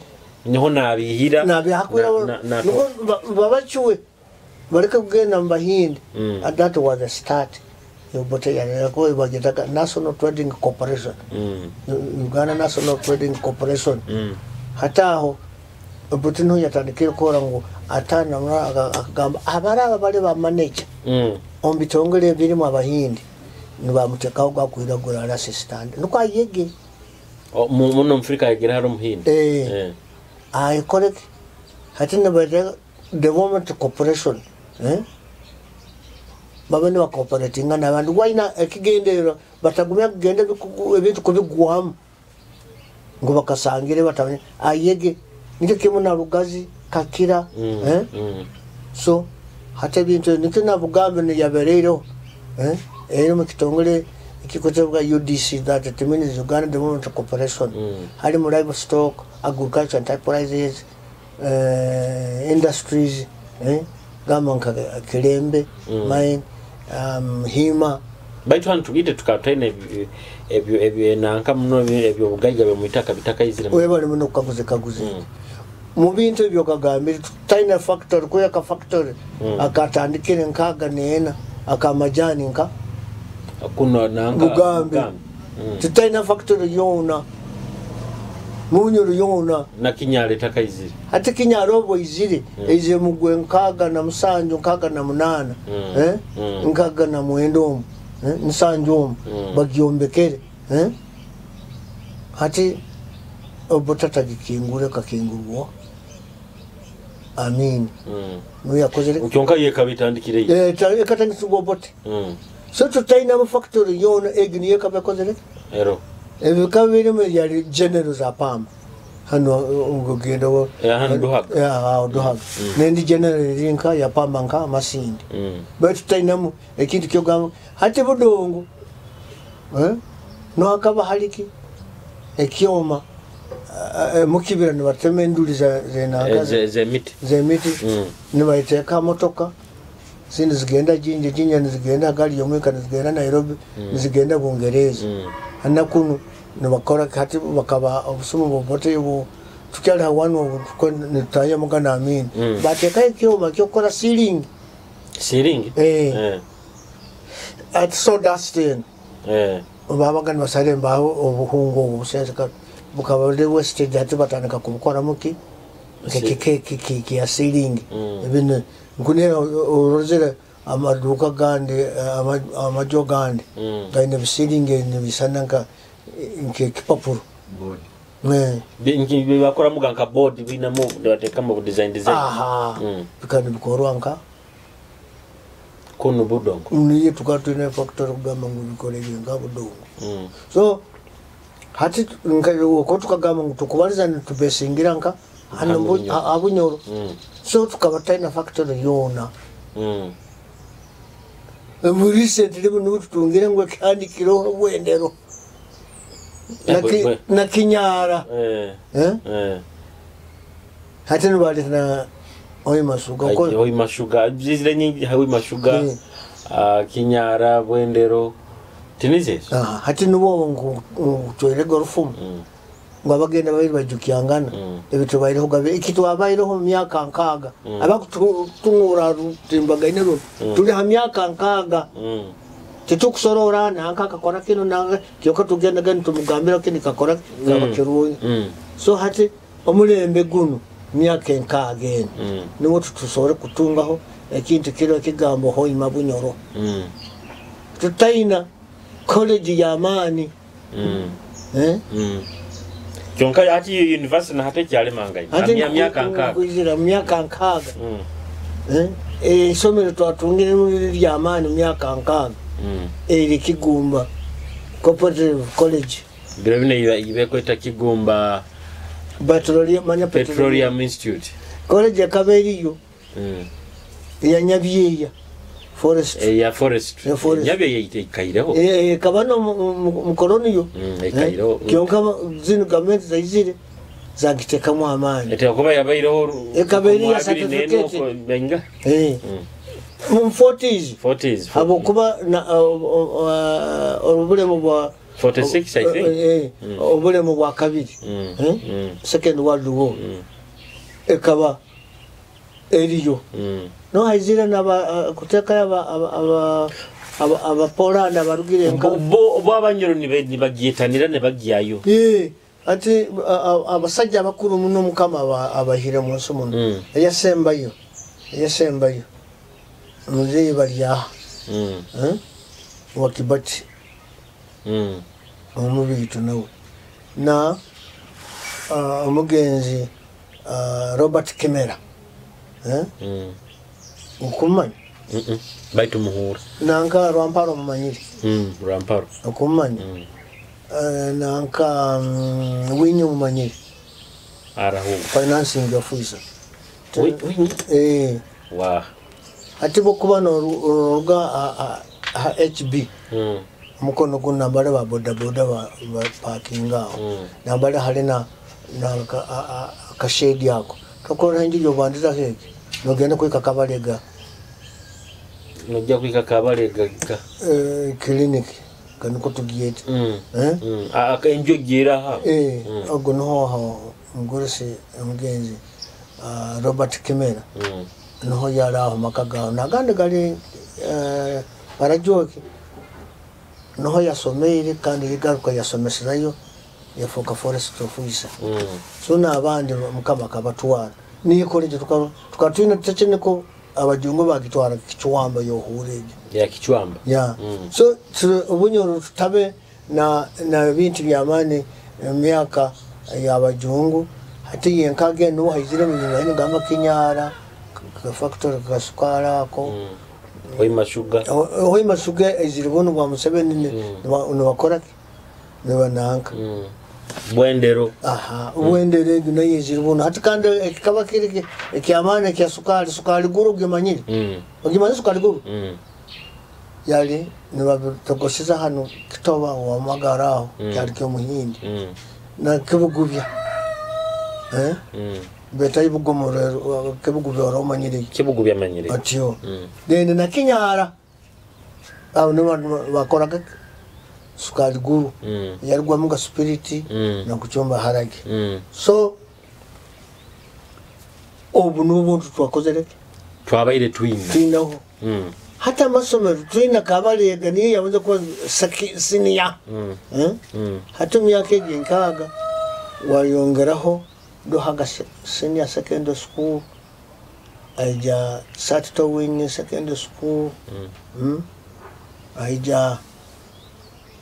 niho nabihira nabihakwira niko babacuwe bareke kugenda mu Bahindi. And that was the start. National Trading Corporation. Uganda National Trading Corporation. Hataho Obote niho yatandikire kukora ngu atana akagamba abaraba bali ba manager omu bitongole ebirimu Abahindi nibamutekaho gwakwiragura ala assistant niko ayege. Muno Mufrika ayegere hari Omuhindi. Ayikoreke hati nibateka Development Corporation. Babe nibacooperatinga n'abantu waina ekigendererwa batagumya kugenda ebintu kubigwamu ngu bakasangire batamanya ayege nikyo kimu na Rugazi Kakira. So hati ebintu nikyo nabugambe niyabereireho eri mu kitongole ekikotebwa UDC, that it means Uganda Development Corporation. Harimu livestock, agriculture enterprises, industries, gamba nka Kilembe mine, Hima. Baitu hanu tugite tukataine ebyo nanka muno ebyo bugaiga bya mwitaka bitakaizire. Webale muno kukaguze kaguze. Mu bintu ebyo kagambire tutaine factory kuyaka factory akatandikire nkaga neena akamajani nka kuno nanka Bugambe. Tutaine factory yona munyuru yona na Kinyale takaizire. Hati Kinyale obwo izire eize mugwe 67 68 69 omu 7 omu bagyombekere. Hati Obote tagikingure kakingurwa Amin. Nuyakozere kyonka yekabitandikire ekatandikirwa Obote. So tutaina mu factory yona egi niyo kabakozere ero ebika birimu yali general za pamba hano ngogenda hano Duhaga. Duhaga nendi general rinka ya pamba nka Masindi. But tutainamu ekintu kyogamba hati budongo no hakaba haliki ekyoma mukibira nibatema enduli zenanga zemiti zemiti nibayiteka motoka zindi zigenda Jinja, Jinja nizigenda gari yomweka nizigenda Nairobi, nizigenda Bungereza. Anakunu nibakora kati bakaba obusumu bobote bu tukyali hawano nitaya mugana Amin. Bateka ekyoma kyokora ceiling. Ceiling? At sawdust in. Babaga nibasale embaho obuhungu obusenseka Bukaba buri wasted, hati batandika kubukoramu ki nk'ekikeki kya siringi. Ebino nkunira orozere amaduuka gandi, amaju gandi gaine ebisiringi nibisana nka nk'ekipapuro. Bakoramu nka board binamu bateekamu design design. Aha, bikaba nibikorwa nka kunu budongo. Niyo tukaba twine factory kugamba ngu bikore nka budongo. So hati oko tukagamba ngu tukubaliza nitubesingira nka hano abunyoro. So tukaba tutaina factory yoona. Recently nibo tutungire ngu ekihandikireho Bwendero na Kinyara. Hati nibaleta na Hoima Sugar. Hoima Sugar zizire nyingi, Hoima Sugar, Kinyara, Bwendero tinize. Hati nibo ngutwerega orufumu ngo abagenda babiri bajukyangana ebitubaireho gabe ekitwabaireho mu myaka 6 abakutungura rutimbagaine runo tuli ha myaka 6 titukusorora nanka kakora kino nanka kyoka tugenda gani tumugambira kini kakora kaba kirungi. So hati omulembe guno myaka 6 eno niwo tutusobole kutungaho ekintu kiro ekigambo Hoima Bunyoro. Tutaina college y'amaani. Kyonka hati university na hati kyalemanga myaka 6 kwizira myaka 6. Isomero twatungire ly'amaani myaka 6 eri Kigumba Cooperative College. Biro bino ibekweta Kigumba Petroleum, manya Petroleum Institute. College ekaba eriyo ya Nyabyeya Forest. Ya Forest. Nyabyeya ikaireho. Ekaba no mukoloniyo. Ikaireho. Kyonka zino government zaizire zagitekamu amaani. Ete kuba yabaireho ekaba eriya certificate. Benga. Mu 40s. 40s. Habokuba obulemu bwa 46 I think. Obulemu bwa kabiri. Second World War. Ekaba eriyo. No haizire naba kuteka aba aba Poland abarugire nka bo abanyoro nibagyetanira nebagyayo. Ati abasajja abakuru muno Mukama abahire mu nsi muno. Eyasembayo. Eyasembayo. Muzeyi balya. Wa Kibati. Omubitu nawe. Na omugenzi Robert Kimera. Okumanya? Baitu muhura. Nanka Rwamparo mumanyire. Rwamparo. Okumanya? Nanka Winyi mumanyire. Arahu. Financing officer. Winyi? Wa. Ati bokuba noruga HB. Mukono guno nambale ba boda boda ba parking aho. Nambale halina akashedi ako. Tokora enju yobandiza heke. Nogenda kwika Kabalega. Nojja kwika Kabalega. Clinic kaniko tugiyete. Enju gira ha. Ogo niho aho mugorese omugenzi Robert Kimera. Niho yari aho maka gaho. Nagandi gali barajoke. Niho yasomeire kandi rigaruka yasomeserayo yafuuka forest officer. So n'abandi Mukama akabatwara. Niyo college tukaba twine technical abajungu bagitwara Kichwamba yohureje. Ya Kichwamba. Ya. So obunyoro tutabe na bintu by'amaani emyaka y'abajungu hati yenkage no haizire mu nyina ngamba Kinyara factory kasukara ako. Hoima Sugar. Hoima Sugar eziri bono bwa Museveni nibakora nibananka. Bwendero. Aha, Bwendero egyo nayo eziri bono. Hati kandi ekikaba kiri ekyamaani ekya sukali, sukali guru ogimanyire. Ogimanyire sukali guru? Yali nibabitogoseza hano Kitoba wa Magara aho, kyali ky'omuhindi. Na Kibugubya. Beta ibugomoro Kibugubya oromanyire. Kibugubya manyire. Atyo. Then na Kinyara. Abo nibo bakoraga sukali guru. Yarugwamu nga spirit na kuchomba harage. So obu n'obuntu twakozere twabaire twina. Twinaho. Hata amasomero twina Kabalega niyo yabuze kuba senior. Hata emyaka egyo 6 Wayongeraho Duhaga Senior Secondary School, aija Satitowini Secondary School, aija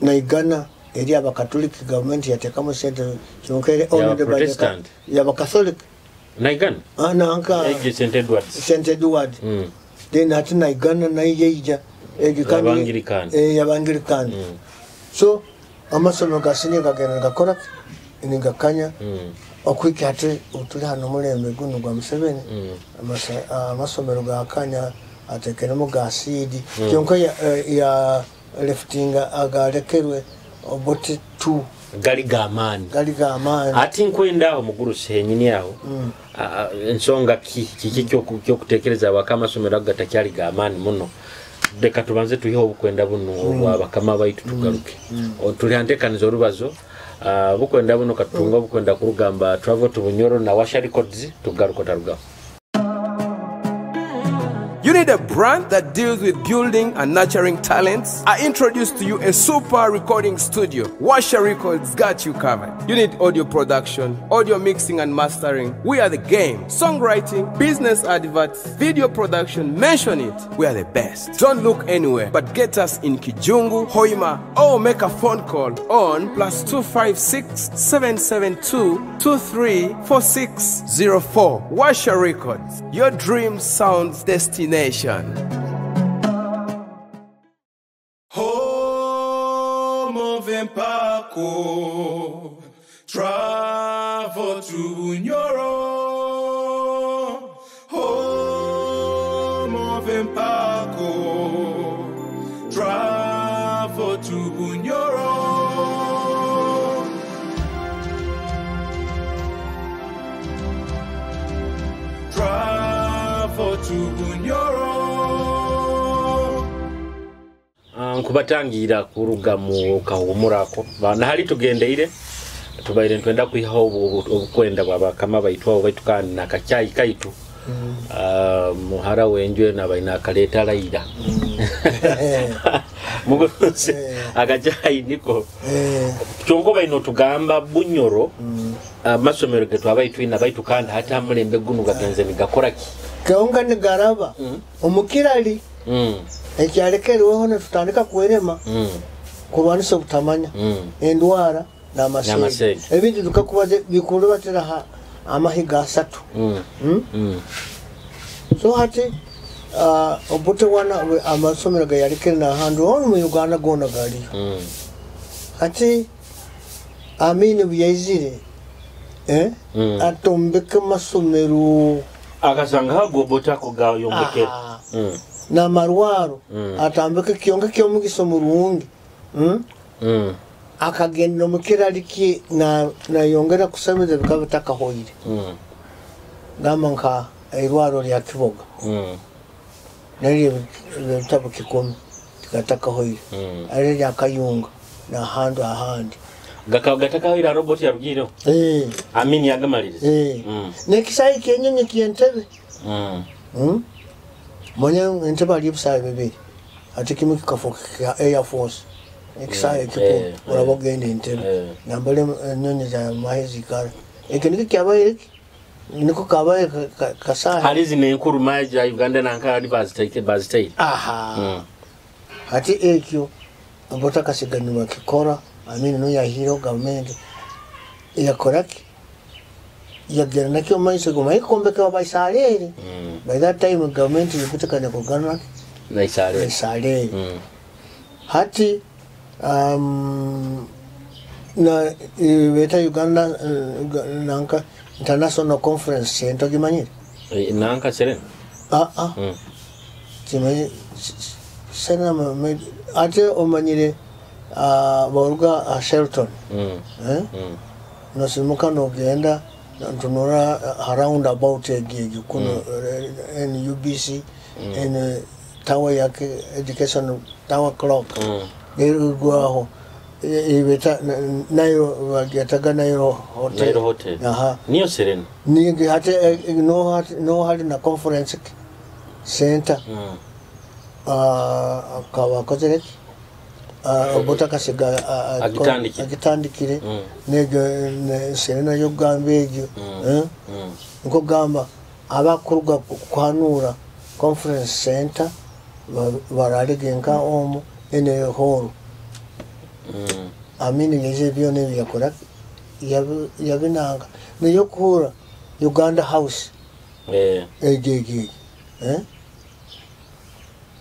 Naigana eri abakatoliki, gavumenti yateekamu sente kyonka eri owned by the y'abakatholic. Naigana? Nanka St Edward. St Edward. Then hati Naigana nayo yaija Abangilikani. Abangilikani. So amasomero ga senior gagenda gakora nigakanya okwika hati tuli hano omulembe guno gwa Museveni, amasomero gakanya atekeremu ga seed kyonka ya liftinga agalekerwe oboti 2 gali gamaani. Gali gamaani. Ati nkwenda aho mugurusi henyini aho ensonga kiki kyokutekereza abakama amasomero agatakyali gamaani muno. Reka tubanze tuyihe obukwenda buno obwa bakama baitu tugaruke. Tuli hantekaniza orubazo bukwenda buno katunga bukwenda kurugamba Travel to Bunyoro na Washa Records tugaruka tarugaho. You need a brand that deals with building and nurturing talents? I introduce to you a super recording studio. Washa Records got you covered. You need audio production, audio mixing and mastering. We are the game. Songwriting, business adverts, video production, mention it. We are the best. Don't look anywhere, but get us in Kijungu, Hoima, or make a phone call on +256 772 234604. Washa Records, your dream sounds destination. Home of Empako, travel to Bunyoro. Home of Empako, travel to Bunyoro. Travel to Bunyoro. Nkubatangira kuruga mu kahumurako nahali tugendeire tubaire ntwenda kwihaho obukwenda bwa bakama baitu abo baitu kandi nakacyayi kaitu. Muhara wenjwe nabaina akaleta laira mugurusi akacyayi niko kyonko baino tugamba Bunyoro amasomero getu abaitu ina baitu kandi hata mulembe gunu gagenze nigakora ki kaonga nigaraba omukirali ekyalekerweho netutandika kwerema kurwanisa obutamanya endwara n'amasege ebintu tukakubaze bikurubatira amahiga asatu. So hati obutewana amasomero gayalekere n'ahantu hona mu Uganda gona galiyo. Hati Amini byaizire atombeke masomero akasanga hagobotako gayombekera na marwaro atambeke kiyonga kyomugiso murungi akagenda omukirali na nayongera kusemeza bikaba takahoire gamba nka irwaro lya Kiboga nalyo bitabo kikumi tikatakahoire ari lya Kayunga na handu ahandi gatakahoire robot yarugiro Amini yagamaliriza nekisayi kenyonyi kyentebe Mwenye entebe ali ebisaye bibiri ate kimu kikafuuka kya Air Force ekisaye kikulu olaba ogenda entebe nambale enyonyi za mahe zikara ekyo nikyo kyabaire niko kabaire kasahe hali zino enkuru mahe za Uganda nanka hali baziteire aha hati ekyo obutakasiganirwa kikora Amini no yahireho gavumenti yakoraki yagera nakyo maiso goma ikombeka abaisareri by that time government ikutekanya kugana na isareri hati na beta Uganda nanka International Conference Center gimanyire nanka Serena kimanyi Serena ate omanyire baruga Shelton nosimuka nogenda ntunura round about egyo kuno NUBC en tower yake education tower clock erugwaho ibeta nayo bagetaga nayo hotel aha niyo Serena ni hate no hali na conference center akabakozere Obote akasiga Agitandikire. Agitandikire negyo serena yokugamba egyo. Eh? Nkugamba abakuruga kuhanura conference center baralege nka omu ene hall. Amini yeze byona ebi yakora yabinanga neyokuhura Uganda House. Egyo egyo egyo. Eh?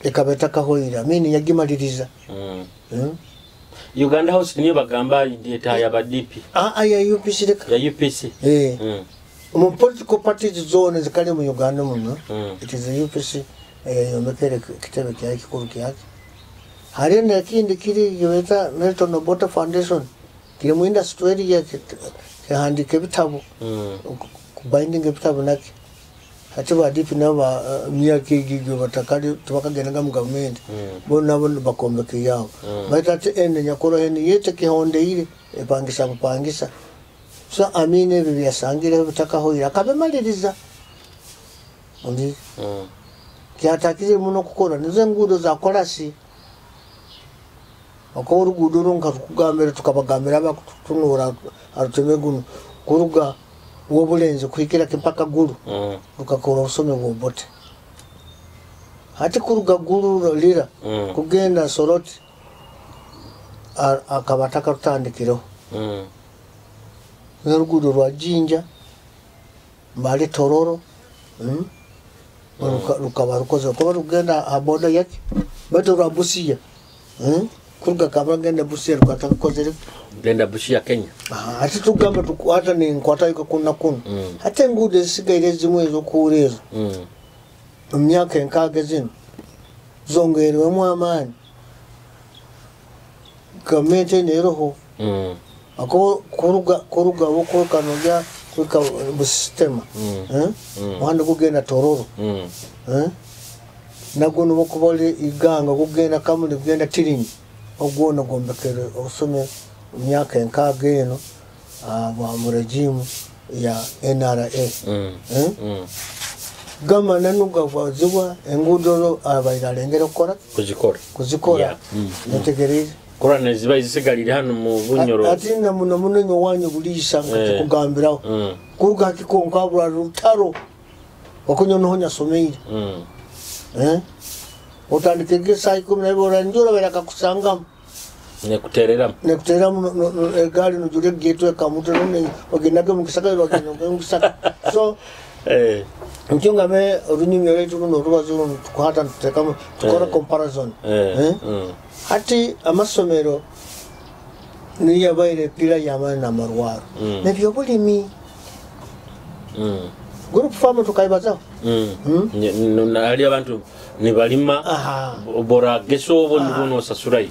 Ekaba etakahoire Amini yagimaliriza. Uganda House niyo bagamba eta ya DP. Ya UPC reka. Ya UPC. Mu political parties zone zikali mu Uganda muno. It is the UPC yombekere kitebe kya kikuru kyake. Hari n'ekindi kiri gibeta Milton Obote Foundation kiri mu industry area kihandika ebitabo. Binding ebitabo naki. Hati ba DP nabo myaka egyo batakali tubakagendaga mu government. Bo nabo bakombeka yawo. Baitu ati ene nyakoro ene yete kihondeire epangisa kupangisa. So Amini ebyo byasangireho bitakahoire akabimaliriza. Ondi kyatakize muno kukora nizo enguudo za kolasi. Oko oruguudo runka tukugambira tukabagambira abakutunura aruteme guno kuruga wobulenzi kuhikira mpaka Gulu. Rukakora obusome bw'Obote. Hati kuruga Gulu lira kugenda Soroti akaba atakarutandikireho. N'oruguudo rwa Jinja Mbale Tororo rukaba rukoze kuba rugenda aha boda yaki baitu rwa Busia. Kuruga Kampala genda Busia rukatakozere genda Busia Kenya. Ati tugamba tukwata ni nkwata yuko kuna kuno. Hati enguudo ezisigaire ezimu ez'okuhura ezo. Mu myaka enkaaga zino zongerwemu amaani. Gavumenti eno eroho. Ako kuruga wokukanogya kuika busitema. Muhanda gugenda Tororo. Nagwo nibokubali iganga gugenda Kamuli gugenda Tirinyi. Ogwo gombekere osome myaka enkaaga eno mu regime ya NRA. Gama nanuga vazibwa enguudo abaire alengera okukora kuzikora. Yeah. Netegereze kora neziba zisigalire hano mu Bunyoro. Ati na muno muno nyo wanyu buliisa nkakikugambiraho. Kuruga kikonka bura rutaro okunyo noho nyasomeire. Otandike saa 12 oranjura barakakusangamu. Nekutereramu. Nekutereramu egaari nujure getwe kamuto none ogendaga mu kisaka bagenda mu kisaka. So nkyongame orunyumyo lwetu runo rubazo runo tukwata tutekamu tukora comparison. Hati amasomero niyo yabaire pila y'amaani n'amarwaro. N'ebyobulimi. Group farm tukaibazaho. Hali abantu nibalima bora geso obo nibo nosasurayo.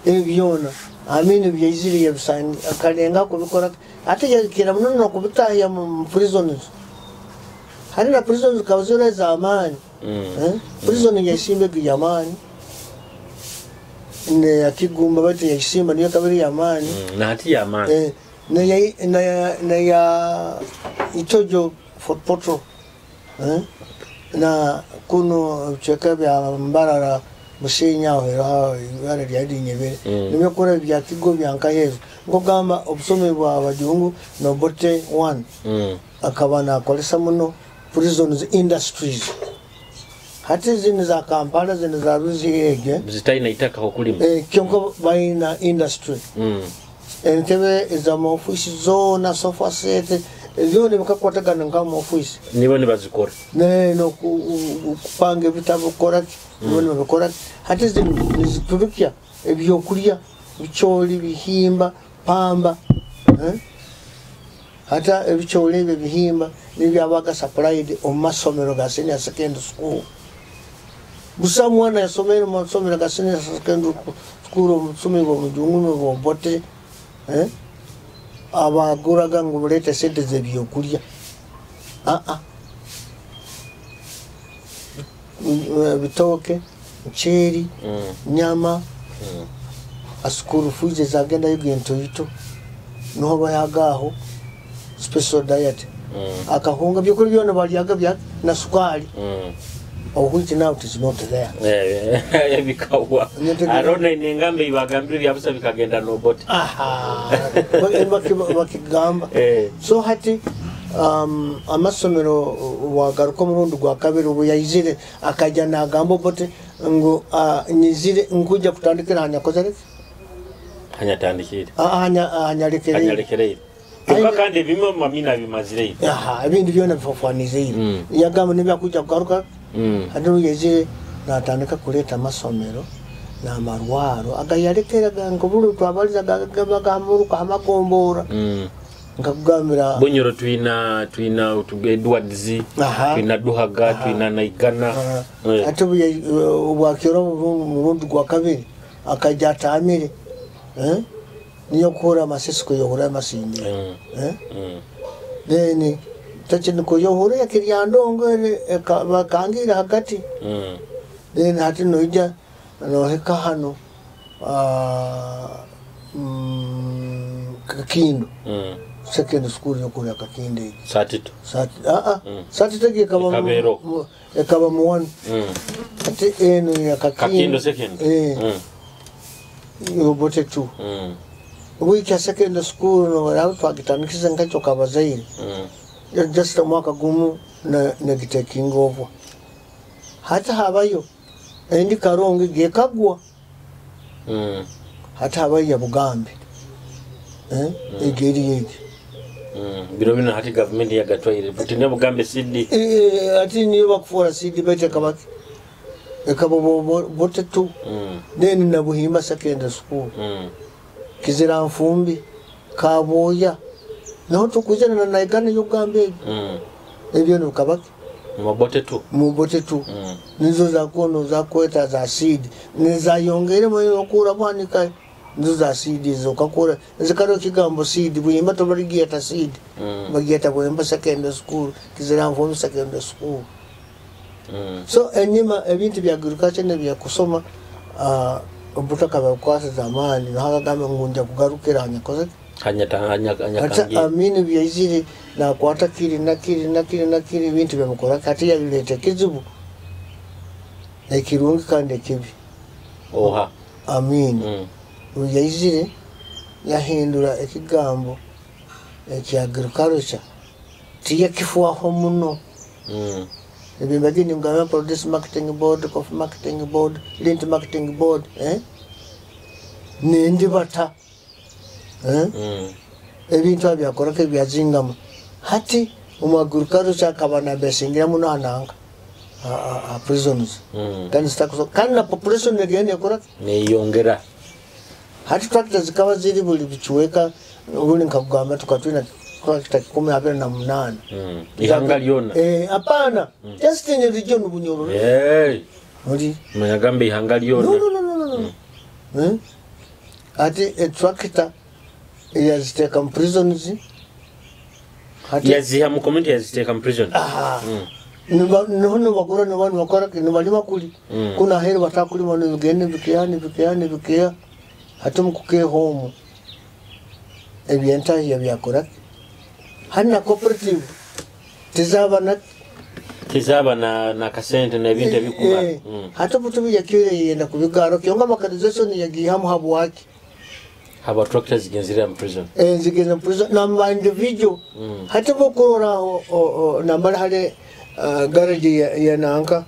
Ebyo byona Amini byaizire yabisanga akalenga kubikora ate yakira muno nokubitahya mu prisons. Hari na prisons kabazora za amani. Prison yasimbe giyamani. Ne yakigumba bati yasimba niyo kabiri yamani. Na hati yamani. Na ya Itojo Fort Portal. Na kuno cheka bya Mbarara Busenya aho ibara rya Rinyebere. Nimyo kora bya kigo bya Nkahezo. Ngogamba obusome bwa abajungu no Obote 1. Akaba nakolesa muno prisons industries. Hati zino za Kampala zino za Ruzihege zitaina itaka okulima. Kyonka balina industry. Entebe ez'amaofiisi zoona sofa set byona bikakwatagana nk'amaofiisi. Nibo nibazikora. N'okupanga ebitabo kukora ki nibo nibabikora. Hati zino niziturukya ebyokurya bicooli, bihimba, pamba. Hata ebicooli ebyo bihimba nibyabaga supplied omu masomero ga senior secondary school. Busa mwana yasomere mu masomero ga senior secondary school omusumi bw'omujungu n'Obote. Abaguraga ngu muleete sente z'ebyokurya. Bitooke, muceeri, nyama, school fees ezagendayo gentoito niho bayagaho special diet. Akahunga byokurya byona balyaga bya na sukari. Of which now it is not there. Bikawa arona inengambe ibagambire byabusa bikagenda n'Obote. Aha, bakigamba. So hati amasomero wagaruka omurundi gwa kabiri, obu yaizire akajja nagamba Obote ngu nyizire nkuja kutandikira hanyakozere hanyatandikire hanyalekereire. Kyonka kandi ebimwe mamina bimazireyo. Aha, ebindi byona bifafanizeyo. Yagamba nibyakuja kugaruka. Hati yaizire natandika kuleeta amasomero n'amarwaro agayalekeraga nkobuli twabaliza gagamuruka amagombora. Nkakugambira Bunyoro twina Edwards, twina Duhaga, twina Naigana. Ate obwakiro murundi gwa kabiri akajja atamire niyo kuhura amasesiko yohura amasindi. Then tachiniko yohura yakiryandongo bakangira hagati. Then hati noija noheka hano Kakindo. Second school yokuya Kakindo. Satito. Satito ekaba mu 1. Ati eno ya Kakindo second. Obote 2. Wiki second school no rawo twagitandikisa nkacho kabazaire. Just omwaka gumu na gitaking over. Hata habayo endi Karongi gekagwa. Hata habayo ya Bugambe. Egeri yegi. Biro bino hati government yagatwaire butine Bugambe CD. Ati niyo bakufora CD bete kabaki. Ekabo bote tu. Then na Buhimba secondary school. Kizira Nfumbi, Kaboya. Naho tukuzana na Naigana Yogambe. Ebyo no kabaki. Mubote tu. Mubote tu. Nizo za kono za kweta za seed. Nizayongere mo yokura bwanika. Nizo za seed zo kakora. Zikaro kigambo seed Buhimba tobaligieta seed. Bagiyeta Buhimba secondary school, Kizira Nfumbi secondary school. So enyima ebintu bya agriculture ne bya kusoma obutaka bakwasa zamani hakagamba ngunja kugarukira hanyakoze hanyata amini byaizire na kwata kiri na kiri na kiri na kiri bintu byamukora kati yaleta kizibu ekirungi kandi ekibi. Oha amini yaizire yahindura ekigambo ekya agriculture tiyakifuaho muno. Ebibagini ngamba produce marketing board, coffee marketing board, lint marketing board, Nindi bata. Ebintu abyakora ke byazingama. Hati umagurukaro akabana besingira muno ananga. A prisons. Kandi sitakuso kandi na population negende yakora neyongera. Hati tractors zikaba ziri buli bichuweka buli nkakugamba tukatwina tractor 28. Ihanga lyona. Hapana. Just in region Bunyoro. Oli. Manyagamba ihanga lyona. No. Ati a tractor yaziteka mu prisons. Hati yaziha mu community yaziteka mu prison. Niho bakora n'abantu bakora nibalima kuli. Kuna heri batakulima n'ibigende bikeya. Hati mukuke home. Ebyenta yabyakora. Hana cooperative tizaba na kasente na ebintu ebikuba. Hata butu yakire yenda kubigaro kyonga mechanization yagihamu habwaki. Haba tractors zigenzira mu prison. Zigenza mu prison na individual. Hata bokorora nambara hale garage ya nanka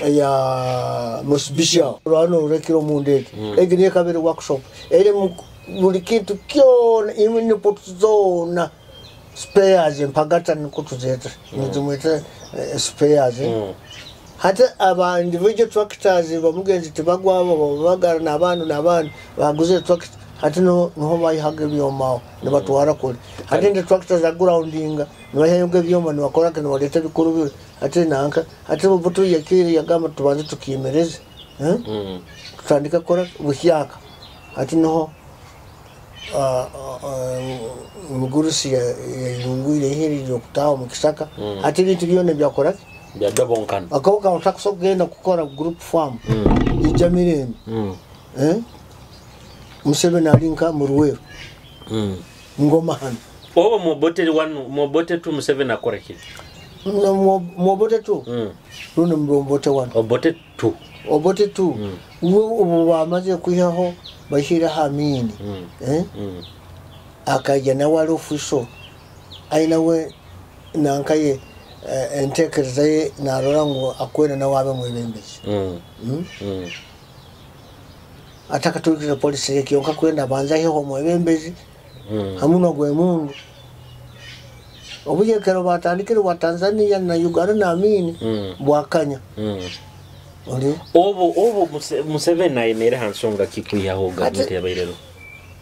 ya Mitsubishi rwano urekiro mu ndege. Egine kabiri workshop. Ere buli kintu kyona imwe pot zona. Spares mpagata nikutuzeta nizimweta spares. Hata aba individual tractors bamugenzi tibagwabo bagara n'abantu n'abantu baguze tractor hati no bayihaga ebyoma nibatwara kule. Hati ndi tractors za groundinga nibahiga ebyoma nibakora ke nibaleta bikuru biri hati nanka hati butu yakiri yagamba tubanze tukimereze. Tutandika kora buhyaka hati noho mugurusi yayungwire iheri lyokutaha mu kisaka. Ati bintu byona byakora byadobonkana akaboka utakusobola kugenda kukora group farm ijja mirembe. Museveni alinka mu Ruweero. Ngoma hano Oba Obote 1 Obote 2 Museveni akora ki? Mu Obote 2 rundi mu Obote 1? Obote 2. Obote 2. Uwe ubu bamaze kwihaho, bashyiraho Amini, eh? Akajya nawe ari official, ari nawe nankaye entekereza ye narora ngu akwenda nawe abe mwebembezi. Atakaturikira polisi ye kyonka kwenda abanza heho mwebembezi hamu nogwemundu. Obuyekero batandikire bwa Tanzania na Uganda na Amini bwakanya. Oli Obu Museveni ayemere ha nsonga ki kwihaho gavumenti yabairero?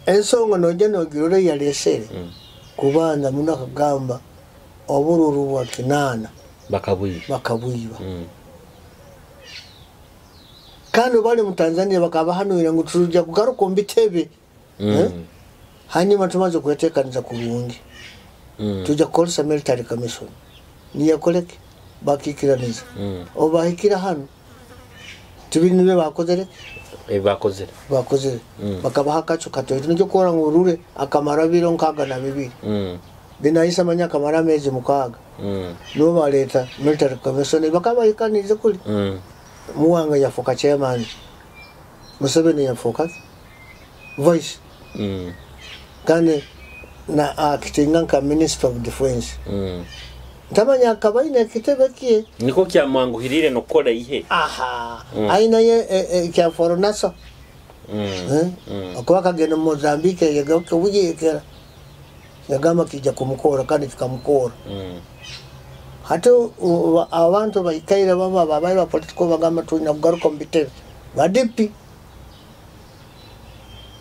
Ensonga nojja nogirora yalesere kubanza muno akagamba obururu bwa 8 bakabwiba. Bakabwiba. Kandi bali mu Tanzania bakabahanuira ngu tujja kugaruka omu bitebe. Eh? Hanyuma tumaze kwetekaniza kurungi, tujja kukolesa military commission niyakoleke bakikiraniza. Obahikira hano tibiri nibyo bakozere. Bakozere. Bakozere. Bakabaha akacu katoito nikyo kukora ngu orure akamara biro 62. Binahisa manya akamara amezi 6. Nibo baleta military commission bakabahikanize kuli. Muwanga yafuka chairman, Museveni yafuka vice. Kandi na akitinga nka minister of defense. Ntamanya akaba aine ekitebe kye. Niko kyamwanguhirire nokukora ihe. Aha. Aina ye kya foronasa. Eh? Okuba akagenda mu Mozambique yagaruka buyekera yagamba kijja kumukora kandi kikamukora. Hati abantu baikaire baba babaire ba political bagamba tulina kugaruka mu bitebe ba DP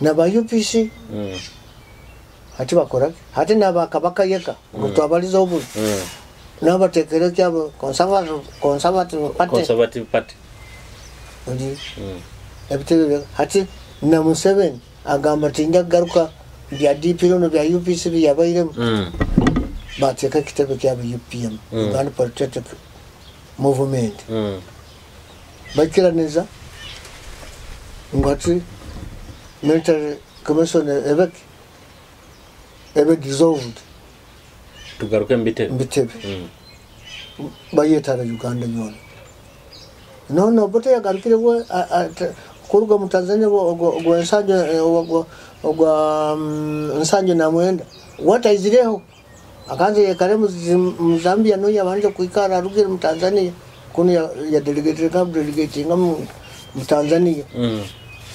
na ba UPC. Hati bakora hati nabakabaka yeka ngu twabaliza obuli. Nabatekere kyabo conservative party. Conservative Party. Oli ebitebe hati na Museveni agamba tinja kugaruka bya DP no bya UPC byabairemu. Bateeka ekitebe kyabo UPM, Uganda Patriotic Movement. Bakiraniza ngu hati military commission ebeke ebe dissolved. Tugaruke mu bitebe. Mu bitebe. Bayetara Uganda yona. Nono Obote yagarukire bwe kuruga mu Tanzania ogwa nsanjo ogwa 79 wataizireho akanze yekare mu Zambia no yabanje kwikara arugire mu Tanzania kuno ya delegate ka delegate nga mu Tanzania.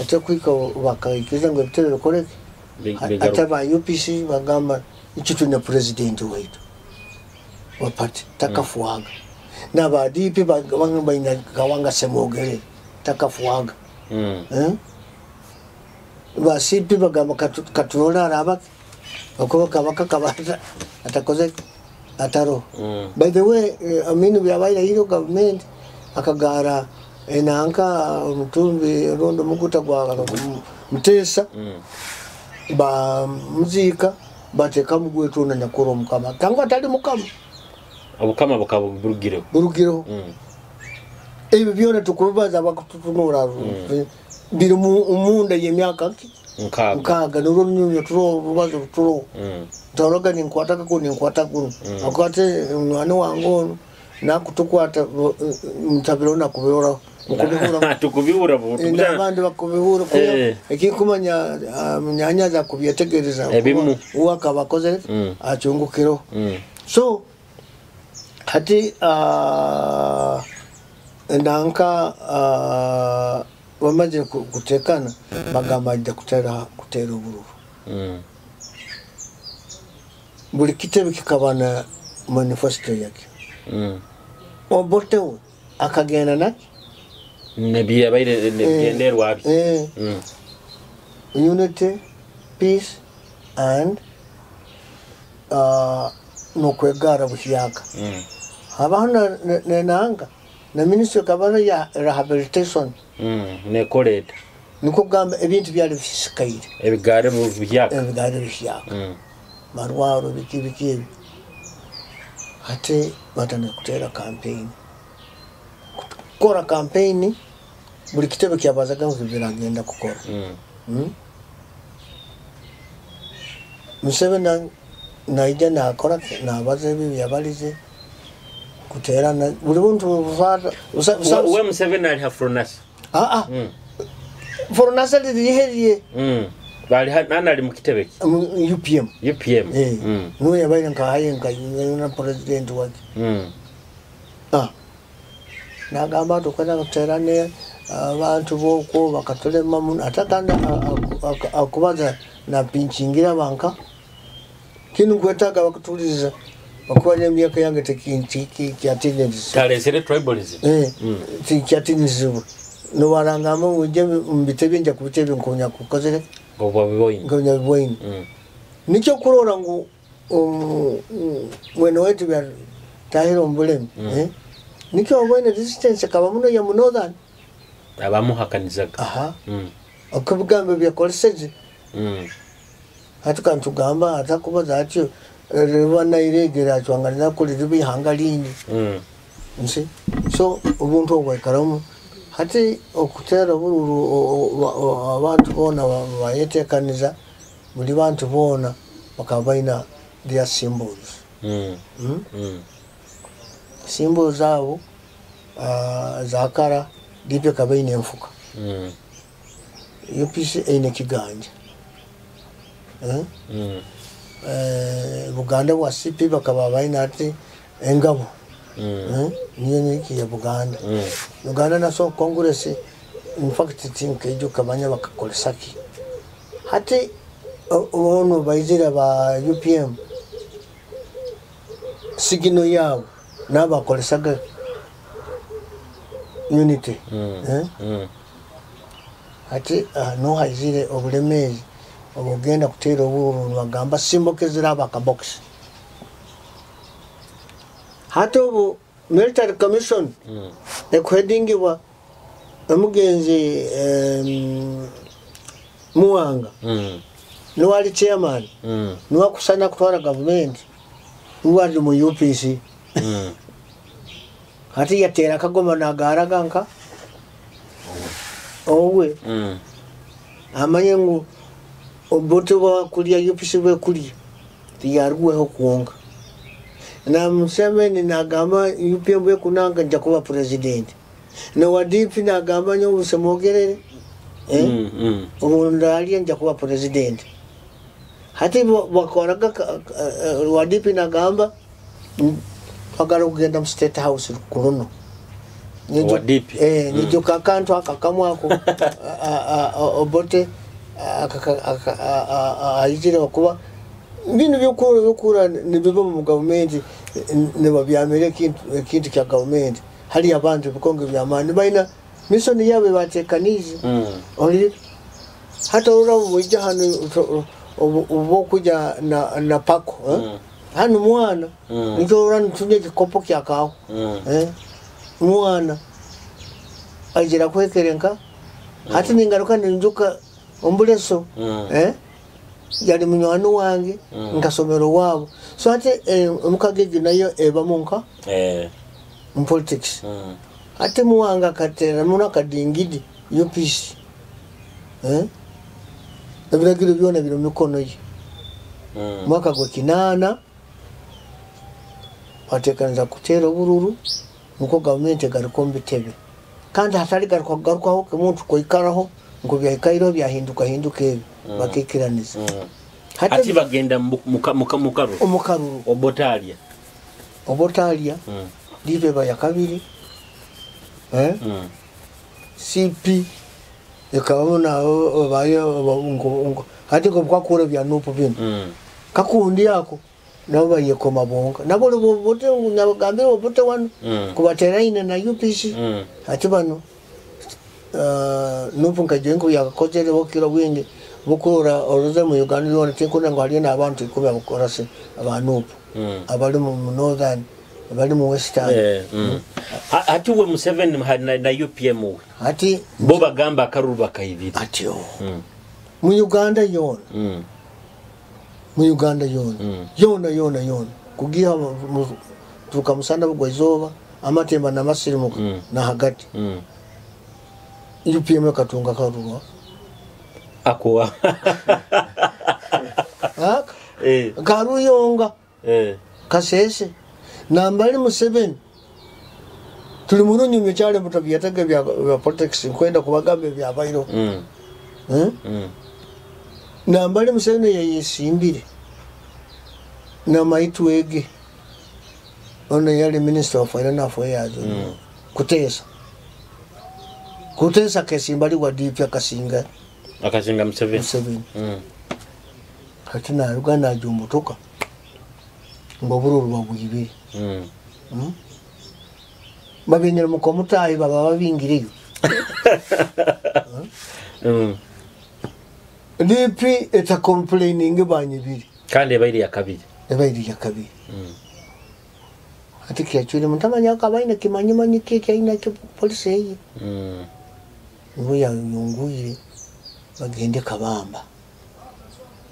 Ate kwika bakaikiza ngo ebitebe bikoreke. Bigaruke. Ate ba UPC bagamba ichi tulina president waitu wa party takafuaga na ba DP bagamba baina Kawanga Semogere takafuaga. Eh? Ba CP bagamba katurola arabaki okuba kabaka kabata atakoze ataro. By the way, Aminu byabaire hiro government akagara enanka omutumbi rondo muguta gwa Mutesa. Ba muzika bateka mugwetuna nyakuro mukama kangwa atali mukama. Obukama bukaba burugireho. Burugireho. Ebyo byona tukubibaza bakututunura biri munda y'emyaka ki? 6. 6 nurwo nyumya turo rubazo turo. Toroga ninkwata ko ninkwata kuno. Akwate mwana wange ono nakutukwata mutabiro nakubirora mukubihura. Tukubihura bu. N'abandi bakubihura kuya ekikumanya munyanyaza kubyetegereza. Ebimu. Uwakaba akoze acungukiro. So hati nanka bamaze kutekana bagamba ajja kutera obururu. Buli kitebe kikaba na manifesto yake. Obote we akagenda naki Nebyabaire nebyenderwa bye. Unity, peace and nokwegara buhyaka. Habaho nenanga na ministry kabana ya rehabilitation. Nekoleta. Niko kugamba ebintu byali bisikaire. Ebigare mu buhyaka. Ebigare buhyaka. Marwaro biki biki ebi. Ate batandika kuteera campaign. Kukora campaign buli kitebe kyabazaga ngu biragenda kukora. Museveni naija nakora nabaza ebi byabalize. Kuterana buli buntu We Museveni ali ha Fronasa. Fronasa liriherye. Bali nana ali mu kitebe ki? UPM. UPM. Nuwe yabaire nkahaye nka na president wake. Nagamba tukwenda kuterane abantu boko bakatulema muno atakanda akubaza na pinchingira banka kinu kwetaga bakutuliza bakuba emyaka yange tekinti kyatiniriza talesere tribalism tikyatiniriza no warangamo uje mbitebe nja kubitebe nkonya kukozere ngobwa biboyini ngonya biboyini nikyo kurora ngu mwene wetu bya tahiro mbulemi nikyo obwene resistance kaba muno ya northern abamuhakanizaga okubigambo byakoleseje hatukantugamba atakubaza atyo ribana acwanganiza kuli ribihanga lingi nsi so obuntu obwaikaramu hati okutera bururu abantu bona bayetekaniza buli bantu bona bakaba baina their symbols symbols zabo zakara dipe kabaine enfuka UPC eine kiganja Buganda bwa CP bakaba baina ati engabo niyo niki ya Buganda Uganda National Congress in fact tinkejo kabanya bakakolesaki hati ono baizira ba UPM sigino yabo nabakolesaga unity ati no haizire obulemezi obugenda kutera oburu bagamba simbokezera bakabox hati obu military commission ekuheadingibwa omugenzi Muwanga niwali chairman niwakusana kutwara government niwali mu UPC hati yatera akagoma nagaraga nka owe amanye ngu obote bwa kulya UPC bwe kulya tiyaruweho kuonga na Museveni nagamba UPM bwe kunanga nja kuba president na wa DP nagamba nyo busemogerere obundali nja kuba president hati bakoraga wa DP nagamba twagala kugenda mu State House kuruno nijo kakantu akakamwako obote aizire kuba bino byokura nibiva mu government nibabyamire kintu kya government hali abantu bikonge byamani baina mission yabe batekanize oli hata urabo mujja hano obokuja na pako hano mwana nico urantunye kikopo kya kawo mwana ajira kwekerenka hati ningaruka ninjuka ombuleso yali munywani wange nkasomero wabo so ati omukagegi nayo eba munka mu politics ate Muwanga katera muna kadingidi UPC ebiragiro byona biri mu mikono ye mwaka gwa 8 batekanza kutera obururu nuko government garuko mbitebe kandi hatari garuko garukaho kemuntu koikaraho ngo byaikairo byahinduka hinduka ebi bakikiraniza hati bagenda mukaru omukaruru obotalia dipe baya kabiri CP ekabona bayo hati ko kwakura bya nupo bino kakundi yako nabo bayekoma bonga nabo bote nabagambira bote wano kubateraine na UPC hati bano nupo nkajengo yakakozere bokira bwingi bukura oruze mu Uganda yona tikuna ngo hali n'abantu 10 abakora se abanupo abali mu northern abali mu western hati we Museveni na UPM we hati bo bagamba akaruru bakayibiri ati mu Uganda yona mu Uganda yona yona yona yona kugiha tukamusanda bugwa izoba amatemba na masirimuka na hagati UPM katunga karurwa akuwa Karuyonga kasese nambali Museveni Tuli murunyumya kyali mutabyetaga bya politics, nkwenda kubagamba ebyabairo. Nambali Museveni yayesimbire namaitwege ono yali minister of foreign affairs. Kuteesa kesimbali wa DP akasinga Museveni. Kati naruga najumbutuka ngobululu babwibire. Babinyira mukomutayi baba babingiriyo. DP eta complaining banyibiri. Kandi ebairi ya kabiri. Ebairi ya kabiri. Ati kyachuli mutamanya akabaina kimanyimanyi keke aina kyo polisi eyi. Nguya yunguire bagende Kabamba.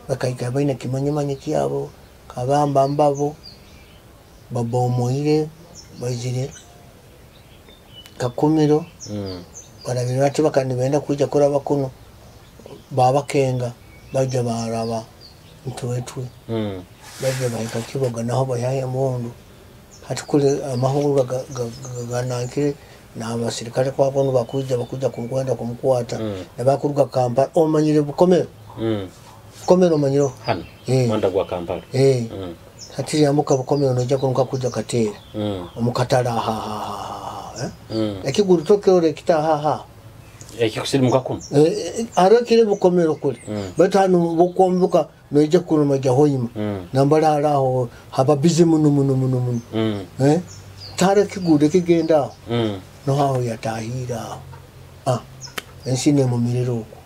Bakaika baina kimanyimanyi kyabo Kabamba mbabo babomoire bazire Kakumiro. Barabira ati bakanibenda kuja kuraba kuno babakenga baja baraba ntwetwe. Baja bahika Kiboga naho bayaye mundu. Hati kule amahoro ganankire na abasirikale kwa bono bakuja kumkwenda kumkwata. Na bakuruga Kampala omanyire Bukomero. Bukomero omanyiro hano mwanda gwa Kampala. Hati yambuka Bukomero noja kunuka kuja Katera. Omukatala ha. Ekiguru tokyo kita ha. Ekikusirimuka kuno. Aro kire Bukomero kule. Batu hano bukwambuka noja kuno maja hoima. Nambala araho haba busy muno muno muno muno. Tare kiguru kigenda. No haho yatahira. Ensi ne mumiriro uko.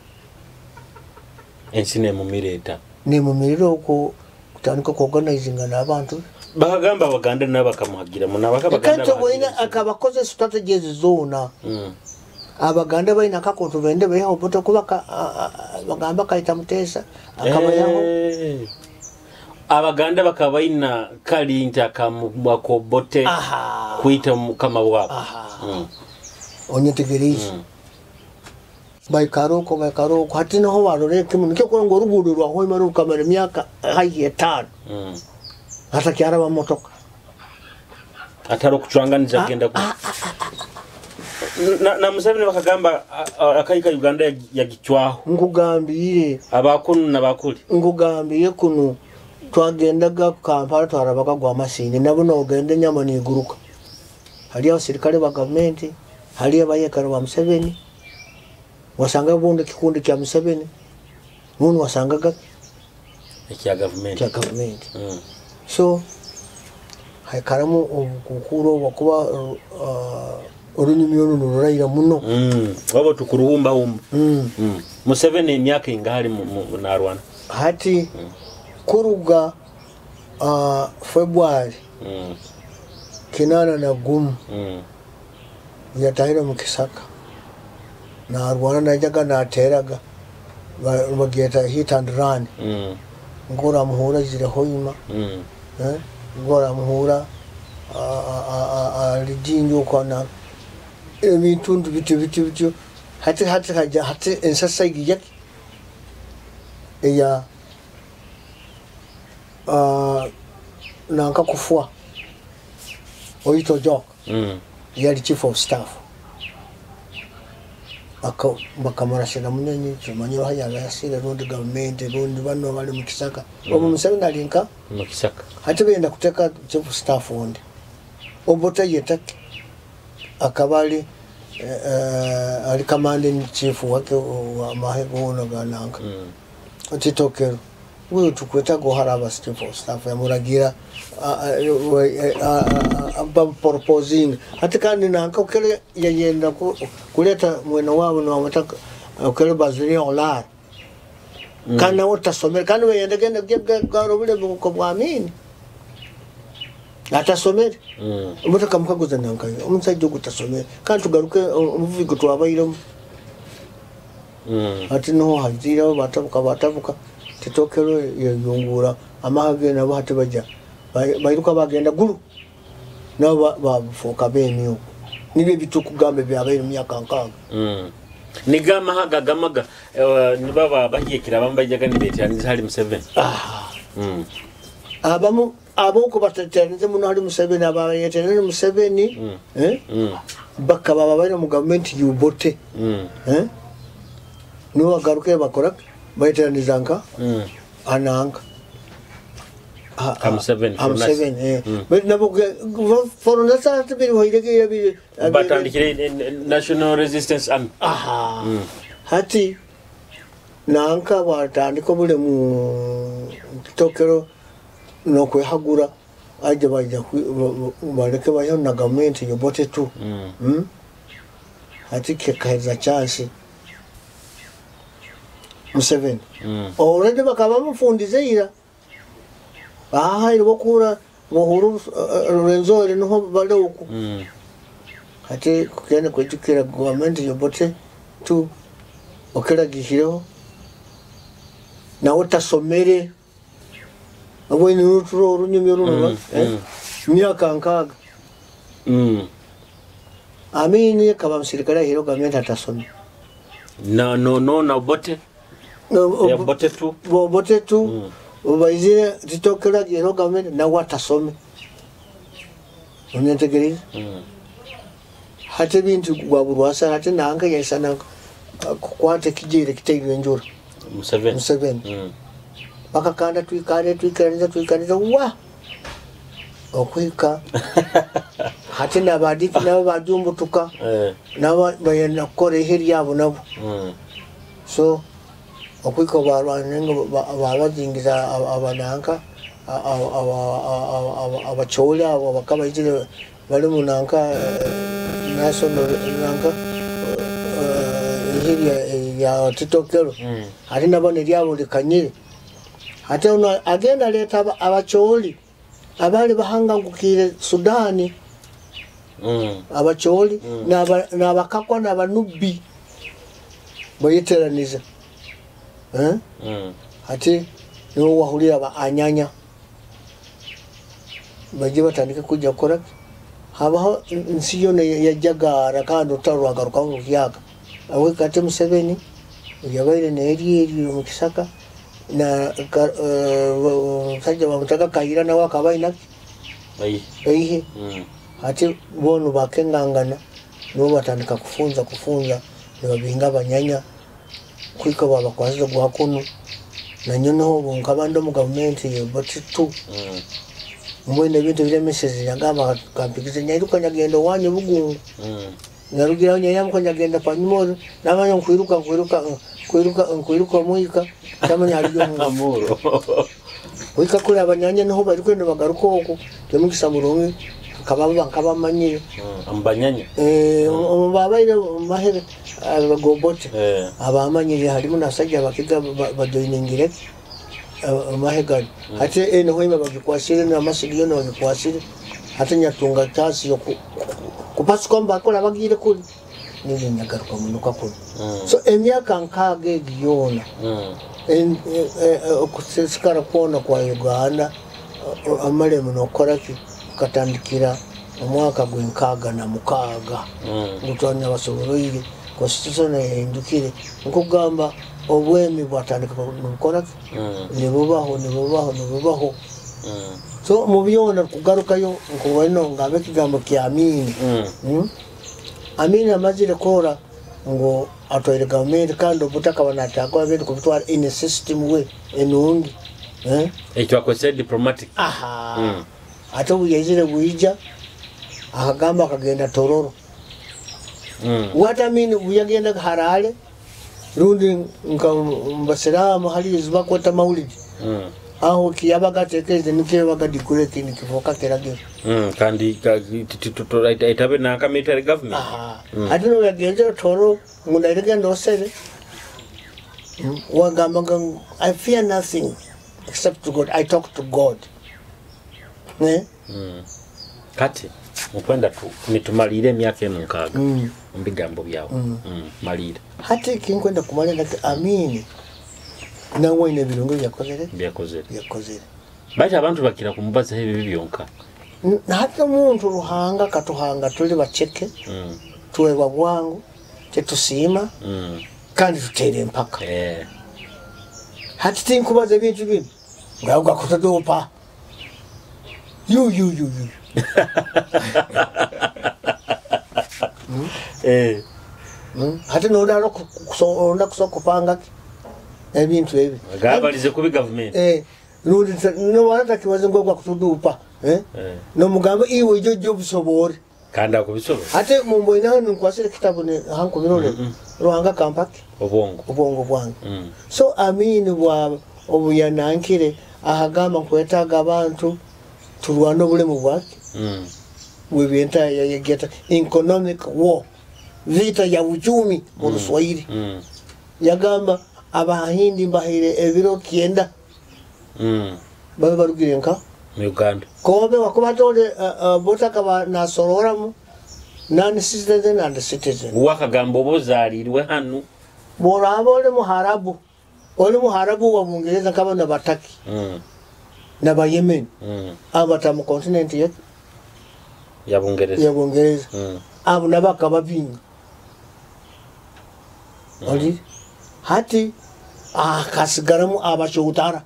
Ensi ne mumireta. Ne mumiriro uko kutandika kuorganizinga n'abantu. Bakagamba Abaganda nabakamuhagira munabaka Baganda. Kanto boina akabakoze strategies zona. Abaganda baina kakoto bende beho boto kubaka bagamba kaita Mutesa akabayaho. Abaganda bakabaina kalinta kamubakobote kuita mukama wabo. Onyetegereze. Baikaroko hati naho baroreke muno cyo ngo rugudu rwa hoima rukamara imyaka hayi 5. Hata kyaraba motoka. Ataro kucwanganiza agenda ku. Na Museveni bakagamba akaika Uganda yagichwaho. Nkugambire abakunu nabakuli. Nkugambire kuno twagendaga Kampala twarabaga gwa masini nabo nogende nyama niguruka. Hali abasirikale ba government, hali abayekaro ba Museveni. Wasanga bundi kikundi kya Museveni. Munu wasangaga ekya government. Kya government. So haikaramu obukukuro wakuba orunyumyo nururaira muno. Wabo tukuruhumba humba. Museveni emyaka ingali na Rwanda. Hati kuruga February 81 yatahira mu Kisaka. Na Rwanda najaga nateraga bageta hit and run. Ngora muhura zire hoima. Ngora muhura alijinjo kona ebintu bitu bitu bitu hati hati haja hati ensasa igijaki eya nanka kufua Oyito Jok. Yali chief of staff. Bakamurasira munenyi kimanyiro haya yasira rundi government rundi bano bali mu Kisaka. Obu Museveni alinka mu Kisaka. Hati benda kuteka chief of staff wundi. Obote yetake akabali ali commanding chief wake wa mahego ono gananga. Otitokero. Wewe tukweta goharaba chief of staff yamuragira proposing hati kandi nanka ukele yayenda kuleta mwene wabo no ukele bazuri olar kana utasomera kandi weyenda genda garo bule buko bwamini atasomera umutaka mukaguza nanka omusajja ogutasomera kandi tugaruke omuvugo twabairemu ati no hazira batabuka titokero yungura amahage nabo hati baja bairuka bagenda gulu nabo bafuka bemyo nibyo bitukugambe byabaire myaka nkaga nigama haga gamaga nibaba bahiyekira bambajaga nibeteraniza hali Museveni. Abamu aboko bateteranize muno hali Museveni abayeteranize Museveni. Bakaba babaire mu gavumenti y'Obote. Nibo bagaruke bakora bayeteraniza nka ananga Museveni. Nabo foronasa biri batandikire National Resistance Army. Aha. Hati nanka batandika bule mu kitokero nokwehagura aje baija baleke bayo na gavumenti y'Obote tu. Hati kekaheza chance Museveni. Already bakaba bamufundize ira. Aha iribokura buhuru Rwenzori niho bali uku. Hati kugenda kwejukira gavumenti y'Obote tu okeragihireho nawe tasomere abweni ruturo orunyumyo runo myaka 6. Amini kaba musirikale ahiro gavumenti atasome. No no no na Obote. No, Obote tu. Obote tu. Ubaizire titokera gero gavumenti nawe atasome. Onyentegereza. Hati bintu gwa burwasa hati nanga yaisana kukwata kijere kiteirwe enjura. Museveni. Bakakanda twikare twikaniza wa okwika hati nabadiki nabo bajumbutuka nabo bayenda kukora iheri yabo nabo. So okwika barwanenga babazingiza abananka abacholi abo bakabaizire bali munanka national nanka iheri ya titokero. Hati nabo neryabo likanyire. Hati ono agenda leta abacholi abali bahangangukire Sudani. Abacholi n'abakakwa n'abanubi bayeteraniza. Hati niwo wahulira ba anyanya baje batandika kujja kukora habaho nsi yona yajagara kandi otarwagaruka mu kiyaga. Awe kati Museveni yabaire n'eri eri mu kisaka na musajja bamutaka Kayira nawe akaba aina eihe. Hati bono bakengangana nibo batandika kufunza nibabinga abanyanya kwika babakwasize gwa kunu na nyono nkaba ndi mu gavumenti y'Obote tu. Mbwene ebintu biremeseze yagamba kampikize nyairuka nyagenda wanyu Bugungu. Nyarugiraho nyayamuka nyagenda panyuma namanya nkwiruka muika tamanya haliyo amuro. Wika kuri abanyanya niho bari kwenda bagaruka oko temugisa murungi akababa nkabamanyire ambanyanya babaire mahere abagobote abamanyire harimo nasajja bakiga bajoiningire mahegari. Hati eno hima bagikwasire n'amasigiyo bagikwasire hati nyatunga tasi yo kupasuka mbakora bagire kuri nige nyagaruka munuka kuri. So emyaka 6 egiyona okusisikara kwona kwa Uganda amalemu nokoraki katandikira omwaka gw'66 gutwanya basoboroire constitution yahindukire nkugamba obwemi bwatandika nukoraki nibubaho. So mu byona kugarukayo nkubona ngabe kigambo kya Amini. Amini amazire kora ngo atwaire gavumenti kandi obutaka banataka bintu kubitwara in a system way enungi. Ekyo akozesa diplomatic. Aha. Ate buyezire bwija akagamba akagenda Tororo. What I mean buyagenda Harare rundi nka mbasiramu hali zibakwata maulidi. Aho kiyabaga tekeze nikibaga dikureki nikifoka kiragiro. Kandi itabe na military government. Aha. Ate no yagenze Toro ngo ndosere. Wagamba I fear nothing except to God. I talk to God. Ne? Kati mukwenda tu nitumalire emyaka eno 6 mu bigambo byawe. Malire. Hati kinkwenda kumalira Amini nawe ine birungo byakozere. Baita abantu bakira kumubaza ebi byonka. Hati omuntu Ruhanga katuhanga tuli baceke. Tuwewa bwangu tetusiima kandi tutere empaka. Hati tinkubaza ebintu bino ngaruka kutadopa. You. Hati nodala onda kusobola kupanga ki ebintu ebi Gabalize kubi gavumenti. Rundi nowara takibaze ngo gwakutudupa, nomugamba iwe ijo jo busobore kandi akubisobora. Ate mumboine hano nkwasire kitabu ne hankubirole Ruhanga kampaki obwongo bwange. So Amini bwa obuyanankire ahagamba nkwetaga abantu turwana obulemu bwake. Webenta yageta economic war, vita ya uchumi mu Ruswahili. Yagamba abahindi mbahire ebiro 9 babe barugire nka mu Uganda. Kobe wakubatole botaka ba nasororamu non citizen and citizen. Wakagamba obozalirwe hano boraba oli muharabu, oli muharabu wa Bungereza kaba na Bataki na ba Yemen abata mu continent ya Bungereza, ya Bungereza. Abo nabaka babinga oli hati akasigaramu abachotara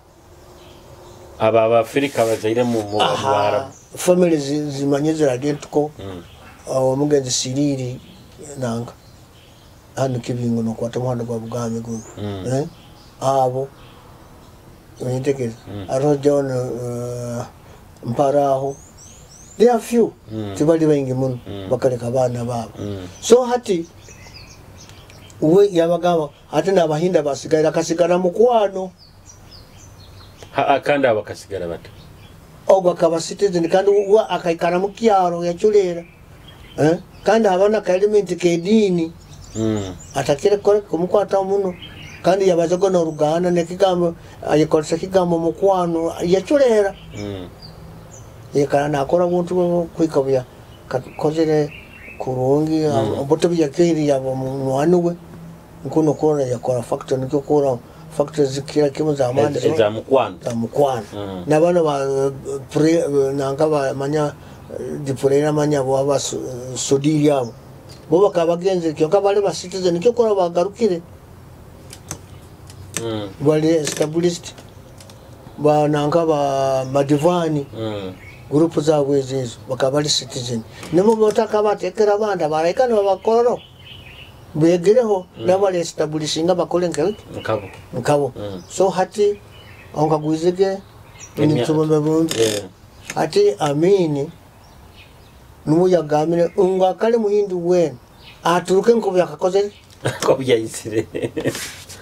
aba Abafrika bazaire mu Buarabu family zimanye ziragentuko. Omugenzi Siriri nanga hano Kibingo nokwata muhanda gwa Bugame guno. Abo nyitegeza aro John Mparaho, they are few. Tibali baingi muno bakaleka abaana baabo. So hati we yabagamba ate n'abahinda basigaira akasigara mukwano. Kandi abakasigara bata ogwo akaba citizen kandi we akaikara mu kyaro yaculera. Kandi habana ka element k'ediini atakire kumukwata muno kandi yabazago n'oruganda n'ekigambo ayekolesa ekigambo mukwano yaculera. Yekara nakora buntu kwika buya kakozere kurungi obuto byakiri yabo munwani we nkuno kora yakora factory nikyo kora factory zikira kimu za amani za mukwano, za mukwano. Nabano ba pre nanga bamanya dipurera manya bo aba sodiri abo bo bakabagenze kyonka bali ba citizen kyo kora bagarukire bali established ba nanga ba madivani group zabwe ezo bakaba bali citizen nemo botaka batekera abandi baraikana babakororo begereho nabali establishinga bakole nkabo nkabo. So hati onkagwizege nitubombe buntu. Ati Amini nuwo yagamire ngo akale muhindi wene aturuke nko yakakoze ko byayisire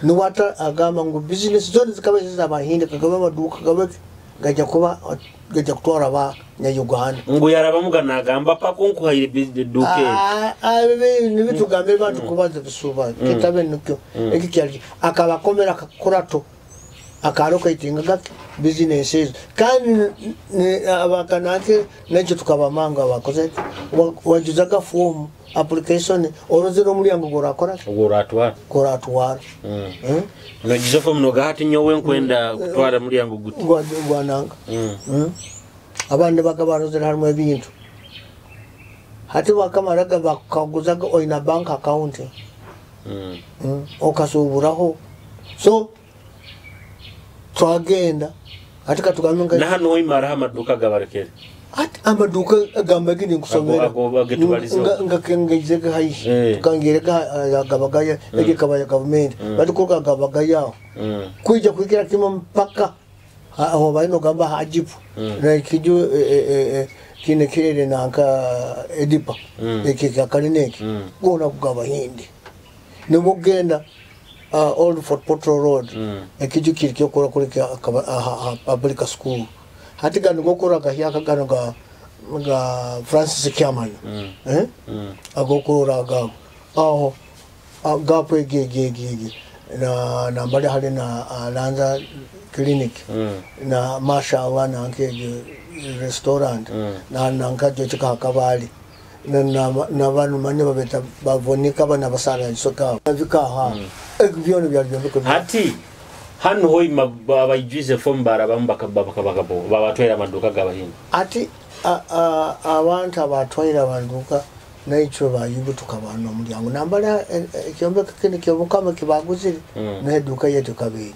nuwata agamba ngo business zone zikaba z'abahindi kagaba maduka gabe gajya kuba gajya kutwara ba nya Uganda ngo yarabamugana agamba pa kunkuhaire business duke nibitugambire bantu kubanza bisuba kitabe nukyo eki kyali akabakomera kakurato akaroka itinga gake business ezo kandi abakanake nekyo tukabamanga bakoze wajuzaga form application orozero omulyango gorakora goratwara goratwara. Nojiza form nogahati nyowe nkwenda kutwara mulyango guti gwananga. Abandi bakabarozera harimo ebintu hati bakamaraga bakaguzaga oina bank account okasuburaho. So twagenda ati katugambe na hano imara amaduka gabarekere ati amaduka gambagini nkusomera nga kengejega haishi tukangereka gabagaya ekikabaya government batukuka gabagaya kuija kuikira kimo mpaka aho balino gamba hajipu na ikiju kine kirere nanka edipa ekikalineki gona kugaba hindi nimugenda Old Fort Portal Road ekiju kiri kyokora kuri public school hati gano gokora gahyaka gano ga Francis Kiaman agokora ga aho gapo ege na nambali hali na Lanza clinic na mashallah na nke restaurant na nanka jochika kabali na bantu manye babeta bavonika bana basara isoka bika ha ebyono byali hati hano hoyi abayijuize form barabamba bakabakabo babatwera amaduka gabahindi ati abantu abatwaira abanduka naicyo bayibutuka abantu omulyango nambala ekyombeko kini kyobukama kibaguzire n'eduka yetu kabiri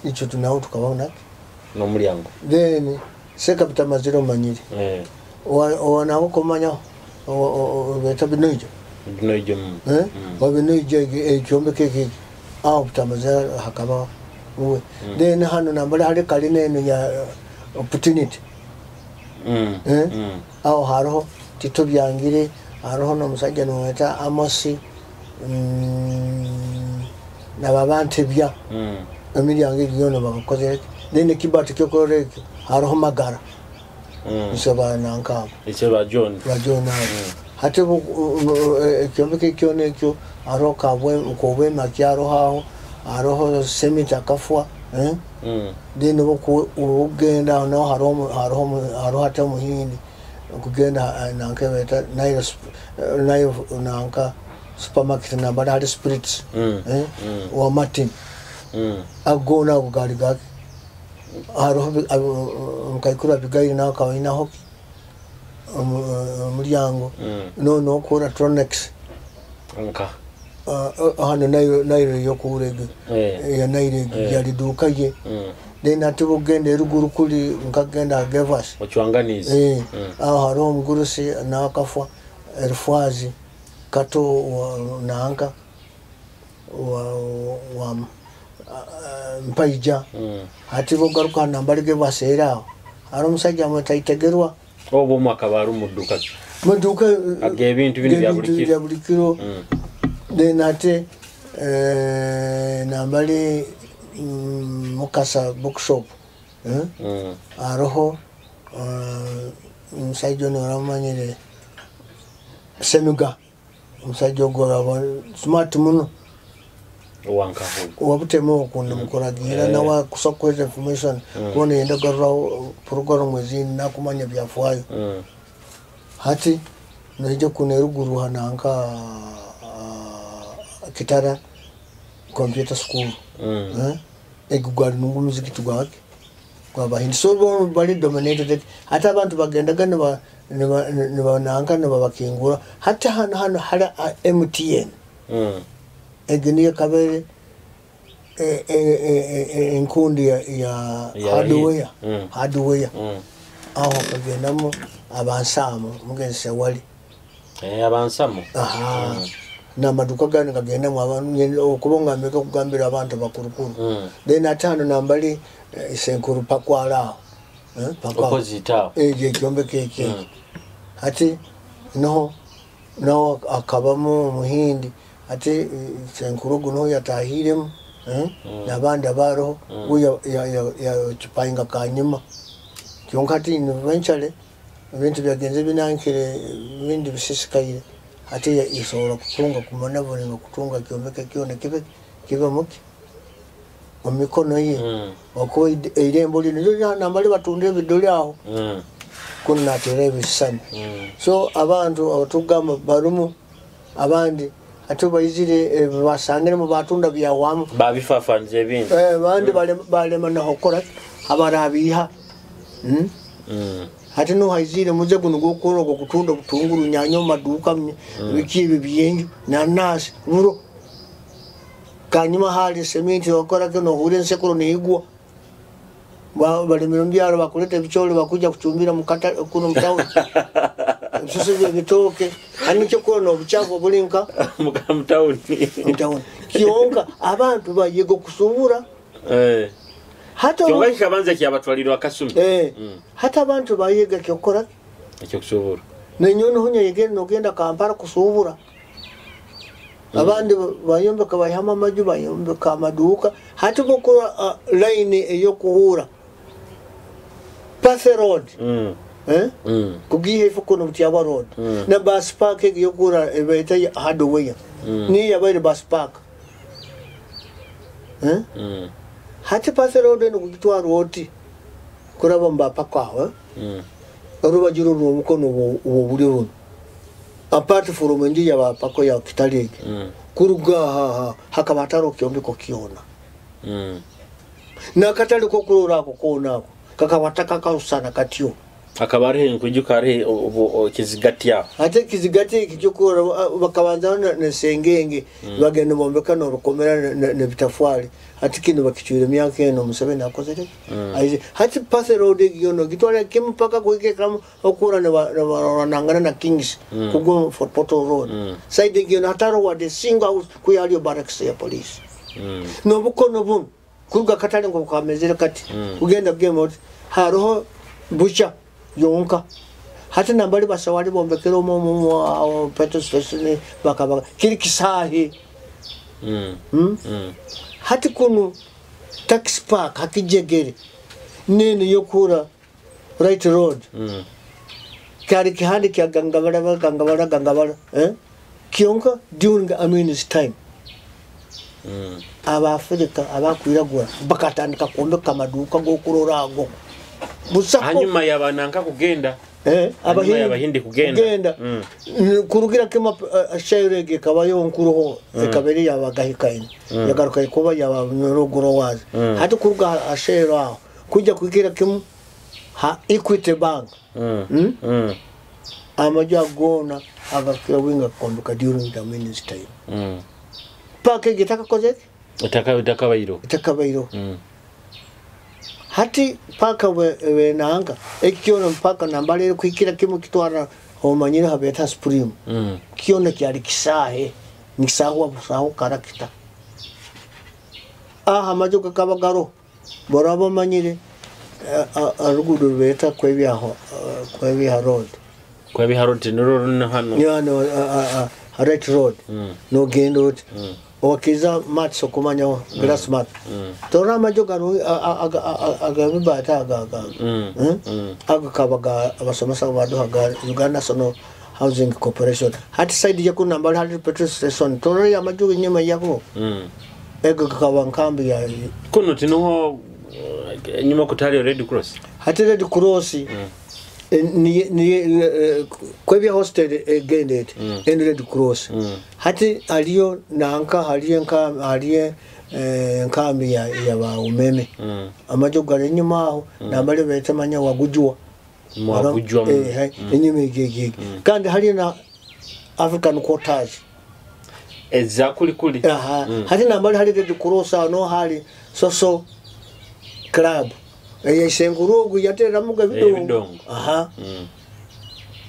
icyo tunawo tukabona n'omulyango then sekapita maziro manyire wanawo kumanya beta binoija wabinoija ekyombeko eki aho Butambazi hakaba uwe. Then hano nambali hali kalina eno ya opportunity. Aho haroho Tito Byangire, haroho n'omusajja nomweta Amosi, nababantebya emiryango egi yoona bakakozere. Then ekibati kyokurora ekyo haroho Magara. Nsaba nankabo. Ekyo ba John. Ba John abo. Hati ekyombeko kyona ekyo haroho Kabwema kyaroho aho, haroho Semita akafwa. Then okugenda naho haroho hati omuhindi okugenda nanka beta Nayo nanka supermarket nambali hali spirits wa Martin. Agona ago gali gake. Haroho Mukaikuru Abigaili nawe akaba ainaho omuryango. Nokora Tronex. Nka. Hano nayo yokuura egi. Ya nayo yali duuka ye. Then ate bw'ogenda eruguru kuli nkagenda Gevas. Ochwanganizi. Aho hariho omugurusi nawe akafwa Erifwazi Kato nanka wa Mpaija. Hati bw'ogaruka nambali Gevas era aho. Hariho omusajja amweta Itegerwa. Obwo omwe akaba ari omu dduuka. Mu dduuka Ag'ebintu binu bya buli kiro. Bya buli kiro. Then ate nambali Mukasa bookshop. Hariho omusajja ono oramumanyire Semuga. Omusajja ogwo aba smart muno. Owankaho. Owabutema okwo nimukuragira nawe akusa kukweza information. Kuba noyenda kugaruraho program ezindi nakumanya byafaayo. Hati noija kunu eruguru hananka Kitara computer school. Egu gwali nungu muzikiti gwake gwabahindi. So bo bali dominated. Hati abantu bagendaga nibananka nibabakingura. Hati hano hali MTN. Egi niyo kabere enkundi ya hardware. Hardware. Aho kagendamu abansamu mugenzi Sewali. Abansamu. N'amaduka gani kagendamu abantu okuba nga kugambira abantu bakurukuru. Then ate hano nambali Isenkuru Pakwala aho. Opposite aho. Ekyo ekyombeko ekyo. Ate noho akabamu omuhindi. Ate Isenkuru ogu noho yatahiremu. N'abandi abaroho we yakipayinga kanyuma. Kyonka hati eventually ebintu byagenze binankire ebindi bisisikaire. Ate isobola kutunga kumanavulinga kutunga kyombeko kyona kibe kibe muki omu mikono ye. Okuba eirembo lino lyo nambali batunda ebidoli aho. Kunu nateera ebisisani. So abantu abatugamba barumu abandi ate baizire basangiremu batunda byawamu. Babifafanze ebindi. Abandi balema naho kukora abarabiiha. Hati no haizire muze guno gwokora ogwo kutunda obutunguru nyanya omu maduuka biki ebi byenju nanasi buro. Kanyuma hali seminti wakora kino ohuura ensekuro neigwa. Balimire omu byaro bakuleta ebicoori bakuja kucumbira kuno mu tawuni. Ebisusu by'ebitooke. Hati nikyo kurora obukyafu oburi nka mu tawuni. Mu tawuni. Kyonka abantu bayega okusubura. Kyonka kikabanza kyabatwalirwa akasumi. Hati abantu bayega kyokukora ekyokusubura. Nenyowe niho nyayegere nogenda Kampala kusubura. Abandi bayombeka baihamu amaju bayombeka amaduuka. Hati bwokura line ey'okuhuura Pathe Road. Kugiha ifo kuno Butyaba Road. Na bus park egi ey'okuhuura ebaita hardware. Niyo yabaire bus park. Hati Pathe Road enu kugitwara oti kuraba omu bapaka aho. Orubaju ruru omukono obw'obulyo runo. Apart from enju ya bapako ya Kitale egi. Kuruga aha hakaba hatariho kyombeko kyona. N'akatale k'okurora ako koona ako kakaba takakausana katyo. Hakaba hariho enkwijuka hariho ekizigati aho. Ate ekizigati eki kyokora bakabanzaho nesengenge, bagenda bombeka norukomera nebitafwali. Hati kinu bakicwire emyaka eno Museveni akozere. Hati Perth Road yono gitwala kimu paka kuhika okura ne na Kings kugwa Fort Portal Road. Side yono hataro wa the single house kuyaliyo barracks ya police. Nobukono buno kuruga katale ngo kamezere kati kugenda game haroho bucha yonka. Hati nambali basawali bombekero mu petrol station bakaba kiri kisahi. Hati kuno tax park hakijegere nene yokura right road. Kari kihandi kya gangabara gangabara gangabara kionka during Amin's time. Aba Afrika abakwiragura bakatandika kuombeka maduka gokurora ago. Hanyuma yabananka kugenda. Abahindi kugenda. Kurugira kema shairege kabayo nkuruho ekaberi yabagahikaine. Yagaruka ikuba yabaruguro wazi. Hati kuruga ashairo aho kujya kugira kimu ha Equity Bank. Amajja gona agakira winga konduka during the Amin's time. Paka gitaka kozeki? Itakabairo. Itakabairo. Hati paka we nanga ekiona mpaka nambale kuikira kimu kitwara omanyire habeta supreme. Kiona kyali kisahe nikisaho busaho karakita. Aha majoka kabagaro borabo manyire arugudu beta kwebyaho kwebya road. Kwebya road noro hano. Ni hano right road. No gendo. Wakiza mats okumanya grass mat. Tora majoka agabibata aga. Aga kabaga abasomesa baduhaga Uganda National Housing Corporation. Hati side yako nambali hali petrol station. Tora ya majoka nyuma yako. Ego kaba nkambi ya kuno tinoho nyuma kutali Red Cross. Hati Red Cross. Ni kwebya hostel egendet en Red Cross. Hati aliyo nanka haliye nka haliye nkambi ya ba umeme. Amajoga nyuma aho nambale betamanya wagujwa. Mwagujwa enyuma egege. Kandi haliye na African quarters. Ezakuli kuli. Aha. Hati nambale hali Red Cross no hali soso club. Eyesengurugu yatera muga bidongo. Aha.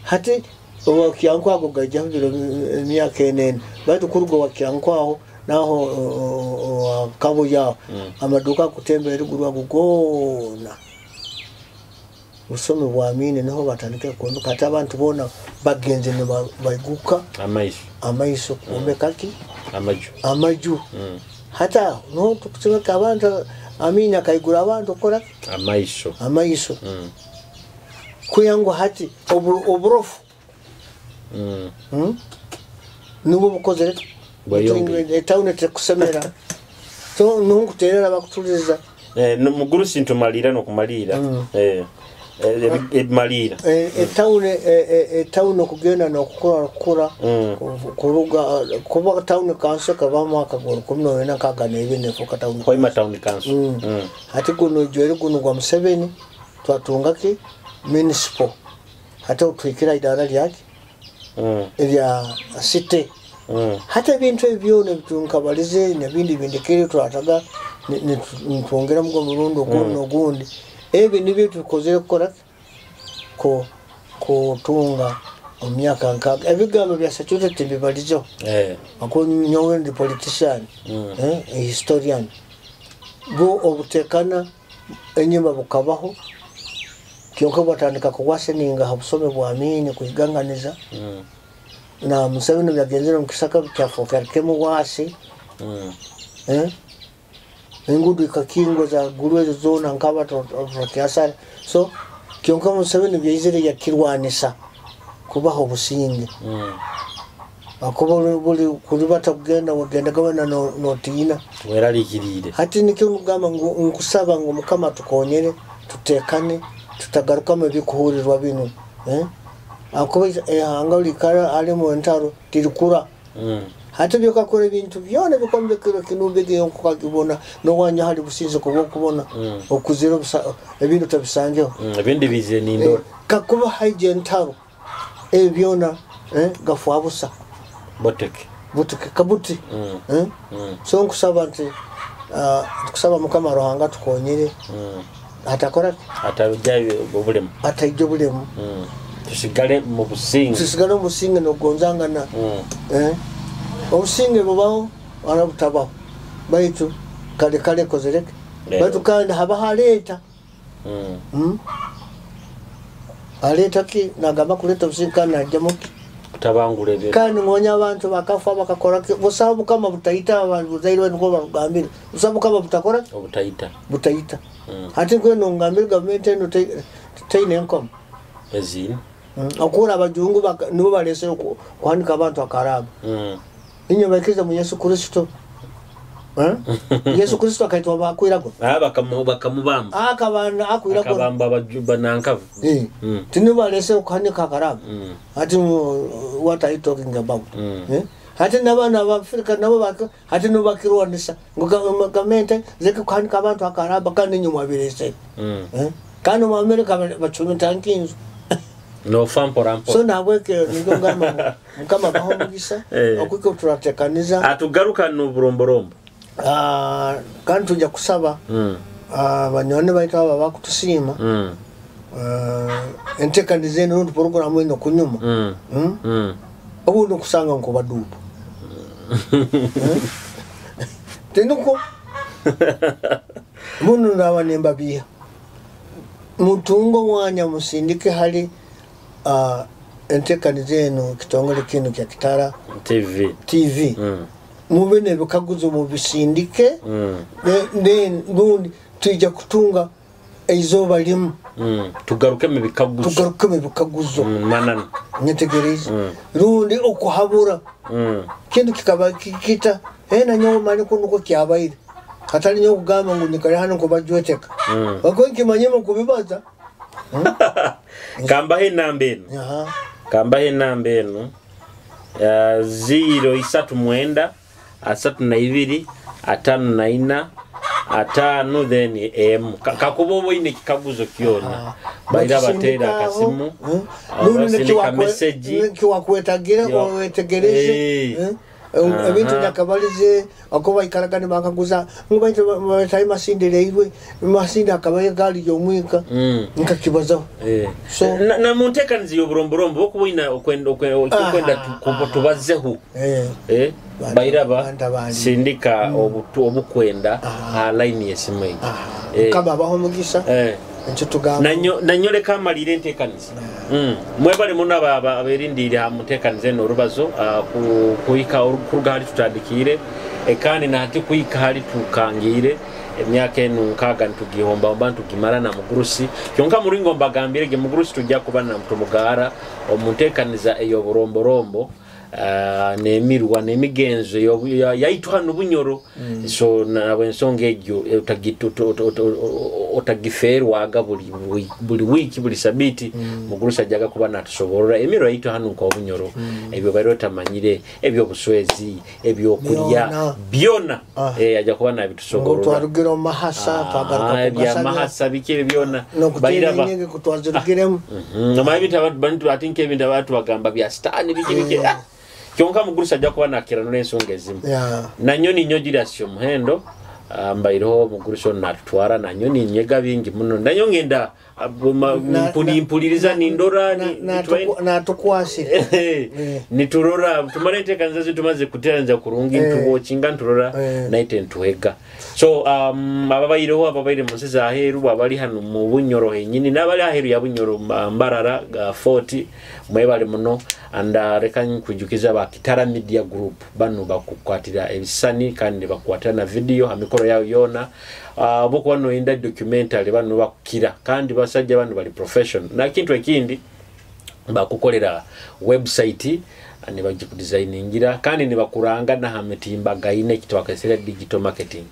Hati wakyanko ago gajja emyaka enene. Batu kurugo wakyanko aho naho kabuya amaduka kutembera ruguru ago gona. Usome bwamine niho batandika kuondoka hata abantu bona bagenze ne baiguka amaiso. Amaiso kuombeka ki? Amaju. Amaju. Hata no tukusema abantu Amina kaigura abantu okora amaiso. Amaiso. Kuyango hati oburofu. Nubo bukozere. Etawune tekusemera. So nunguterera bakutuliza. Muguru sintumalira no kumalira. Emalira. Etawune etawune kugenda no kukura kuruga kuba tawune kanso kaba mwaka gwa 1994 nefuka tawune. Hoima tawune kanso. Hati kuno jweri kuno gwa Museveni twatunga ki municipal. Hata utwikira idara lyake. Erya city. Hata ebintu ebyona bitunkabalize nebindi bindikire twataga nitwongera mu murundo guno gundi. Ebi nibyo tukozere kukora ko kutunga omyaka nkaga ebigambo bya security bibalizo. Ako nyowe ndi politician, historian. Bo obutekana enyuma bukabaho kyonka batandika kuwaseninga habusome bwamini kuiganganiza. Na Museveni byagenzera mu kisaka kyafoka kemu wasi. Engudu ikakingo za guru ezo zona nkaba tokiasa. So kyonka Museveni byizere yakirwanisa kubaho businge. Akobo buli kulibata kugenda wagenda gabana no tina. Weralikirire. Hati nikyo ngamba nkusaba ngo Mukama tukonyere tutekane tutagaruka mu bikuhurirwa bino. Akobo ehanga likara ali mu ntaro tirikura. Hati byokakora ebintu byona bikombekero kinubege nkukagibona nowanya hali businze kubona okuzira ebintu tabisangeho. Ebindi bize nindora. Kakuba haije entaro ebyona gafwa busa. Boteke. Boteke kabuti. So nkusaba nti tukusaba Mukama Ruhanga tukonyere. Atakora atabijja obulemu. Ataijja obulemu. Tusigale mu businge. Tusigale mu businge n'okugonzangana. Obusinge bubaho wala butabaho. Baitu kale kale kozereke. Baitu kandi haba haleeta. Aleeta ki nagamba kuleta obusinge kandi najjamu ki? Kutabangula ebintu. Kandi ngonya abantu bakafa bakakora ki? Busaho Mukama butaita abantu buzaire niko barugambire. Busaho Mukama butakora ki? Obutaita. Butaita. Hati nkwe nongambire gavumenti eno teine enkomo. Ezini. Okura abajungu nibo balese kuhanika abantu akaraba. Inyo bakiza mu Yesu Kristo. Yesu Kristo akaitwa bakwirago. Bakamubamba. Akabana akwirago. Akabamba abajuba nankavu. Tinibo balese kuhanika akaraba. Hati what are you talking about? Hati n'abaana ba Afrika nabo hati nibo bakirwanisa ngu gavumenti zeke kuhanika abantu akaraba kandi inyo mwabirese. Kandi mu Amerika bacumita nkinzu. No fampora mpora. So nabweke nigo ngamba Mukama baho mugisa okuko turatekaniza atugaruka no buromborombo. Kandi tujja kusaba abanywani baitu aba bakutusiima. Entekaniza eno rundi programu eno kunyuma. Obundi okusanga nkubaduupa. Tenuko muno naba nembabiha. Mutungo mwanya musindike hali entekaniza eno kitongole kino kya Kitara TV. Mube n'ebikaguzo mubisindike. Then rundi tujja kutunga eizoba limu. Tugaruke mu bikaguzo. Tugaruke mu bikaguzo. Manana. Nyetegereze. Rundi okuhabura. Kintu kikaba kikita na nyowe mani kunuko kyabaire. Hatali nyowe kugamba ngu nyikare hano kubajweteka. Bako nkimanyemo kubibaza. Kambahe enamba eno. Kambahe enamba eno. 0 3 9 32 5 then M. Kakuba oine kikaguzo kyona. Baira batera akasimu. Basindika message. Kiwakwetagira owetegereze. Ebintu nyakabalize akoba ikaragani bakaguza ngu baitu masinde leirwe masinde akabaye gali yomwika nkakibazaho. So na muntekanizi y'oburomborombo okuboina okwenda tubazeho. Bairaba sindika obukwenda ha line yesimu eyo. Mukama abaho mugisa. Nanyoleka amalire entekanizi. Mwebale muno aberindire ha mutekanizi eno orubazo kuhika kuruga hali tutandikire kandi nahati kuhika hali tukangire emyaka enu nkaga ntugihomba omba ntugimara na mugurusi kyonka muringo mbagambire ge mugurusi tujja kuba na mtumugara omuntekaniza eyo buromborombo nemirwa nemigenzo yaitu hano Bunyoro. So nabwe ensonga egyo otagiferwaga buli wiki buli sabiti. Mugurusi ajaga kuba natusoborora emirwa yaitu hano nko Bunyoro. Ebyo bari otamanyire ebyo buswezi ebyo kulya byona aja kuba nabitusoborora. Twarugire mu mahasa twagaruka kugasabya mahasa biki byona bairaba kutwazirugiremu. Namabita abantu atinke ebintu abantu bagamba bya stani biki biki. Kyonka mugurusi ajja kuba nakiranula ensonga ezimu. Nanyoni nnyo girasyo muhendo mbaireho mugurusi ono natutwara nanyoni nyega bingi muno. Nanyo ngenda mpuliriza nindora natukwasire. Niturora tumara enteekaniza zi tumaze kuteranza kurungi ntuwokinga nturora naite ntuhega. So ababaireho ababaire mu nsi zaheru abali hano mu Bunyoro henyini n'abali aheru ya Bunyoro Mbarara 40 mwebale muno. And reka nkujukiza ba Kitara Media Group bano bakukwatira ebisani kandi bakukwatira na video amikoro yao yona. Boko wano inda documentary bano bakukira kandi basajja bano bali professional. Na kintu ekindi Bakukolera website, nibagikudesigningira kandi nibakuranga naha mitimbagaine, ekitwakesere digital marketing.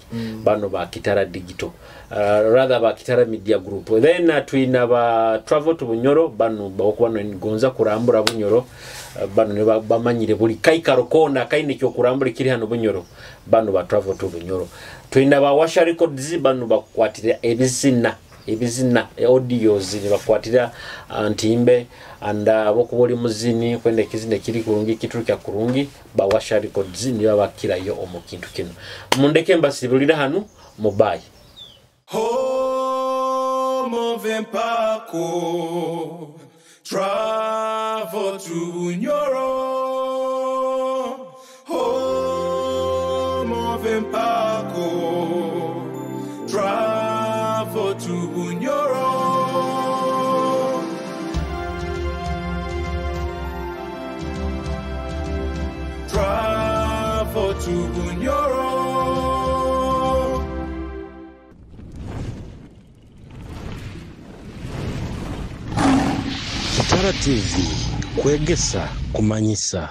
Bano ba Kitara Digital, rather ba Kitara Media Group. Then twina ba Travel to Bunyoro. Bano bakuba nigonza kurambura Bunyoro, bano niba bamanyire buli kaikaro kona kaine kyokurambura kiri hano Bunyoro. Bano ba Travel to Bunyoro. Twina ba Washa Records. Bano bakwatira ebizina, audios, nibakwatira ntimbe and abokuba oli muzini kwenda ekizina ekiri kurungi, kiturukya kurungi, ba Washa Records niba bakirayo omu kintu kino. Mundeke mbasibulira hanu mubayi. Home of Empako, travel to Bunyoro. Home of Empako, travel to Bunyoro. Travel to Bunyoro. Kitara TV, kwegesa, kumanyisa.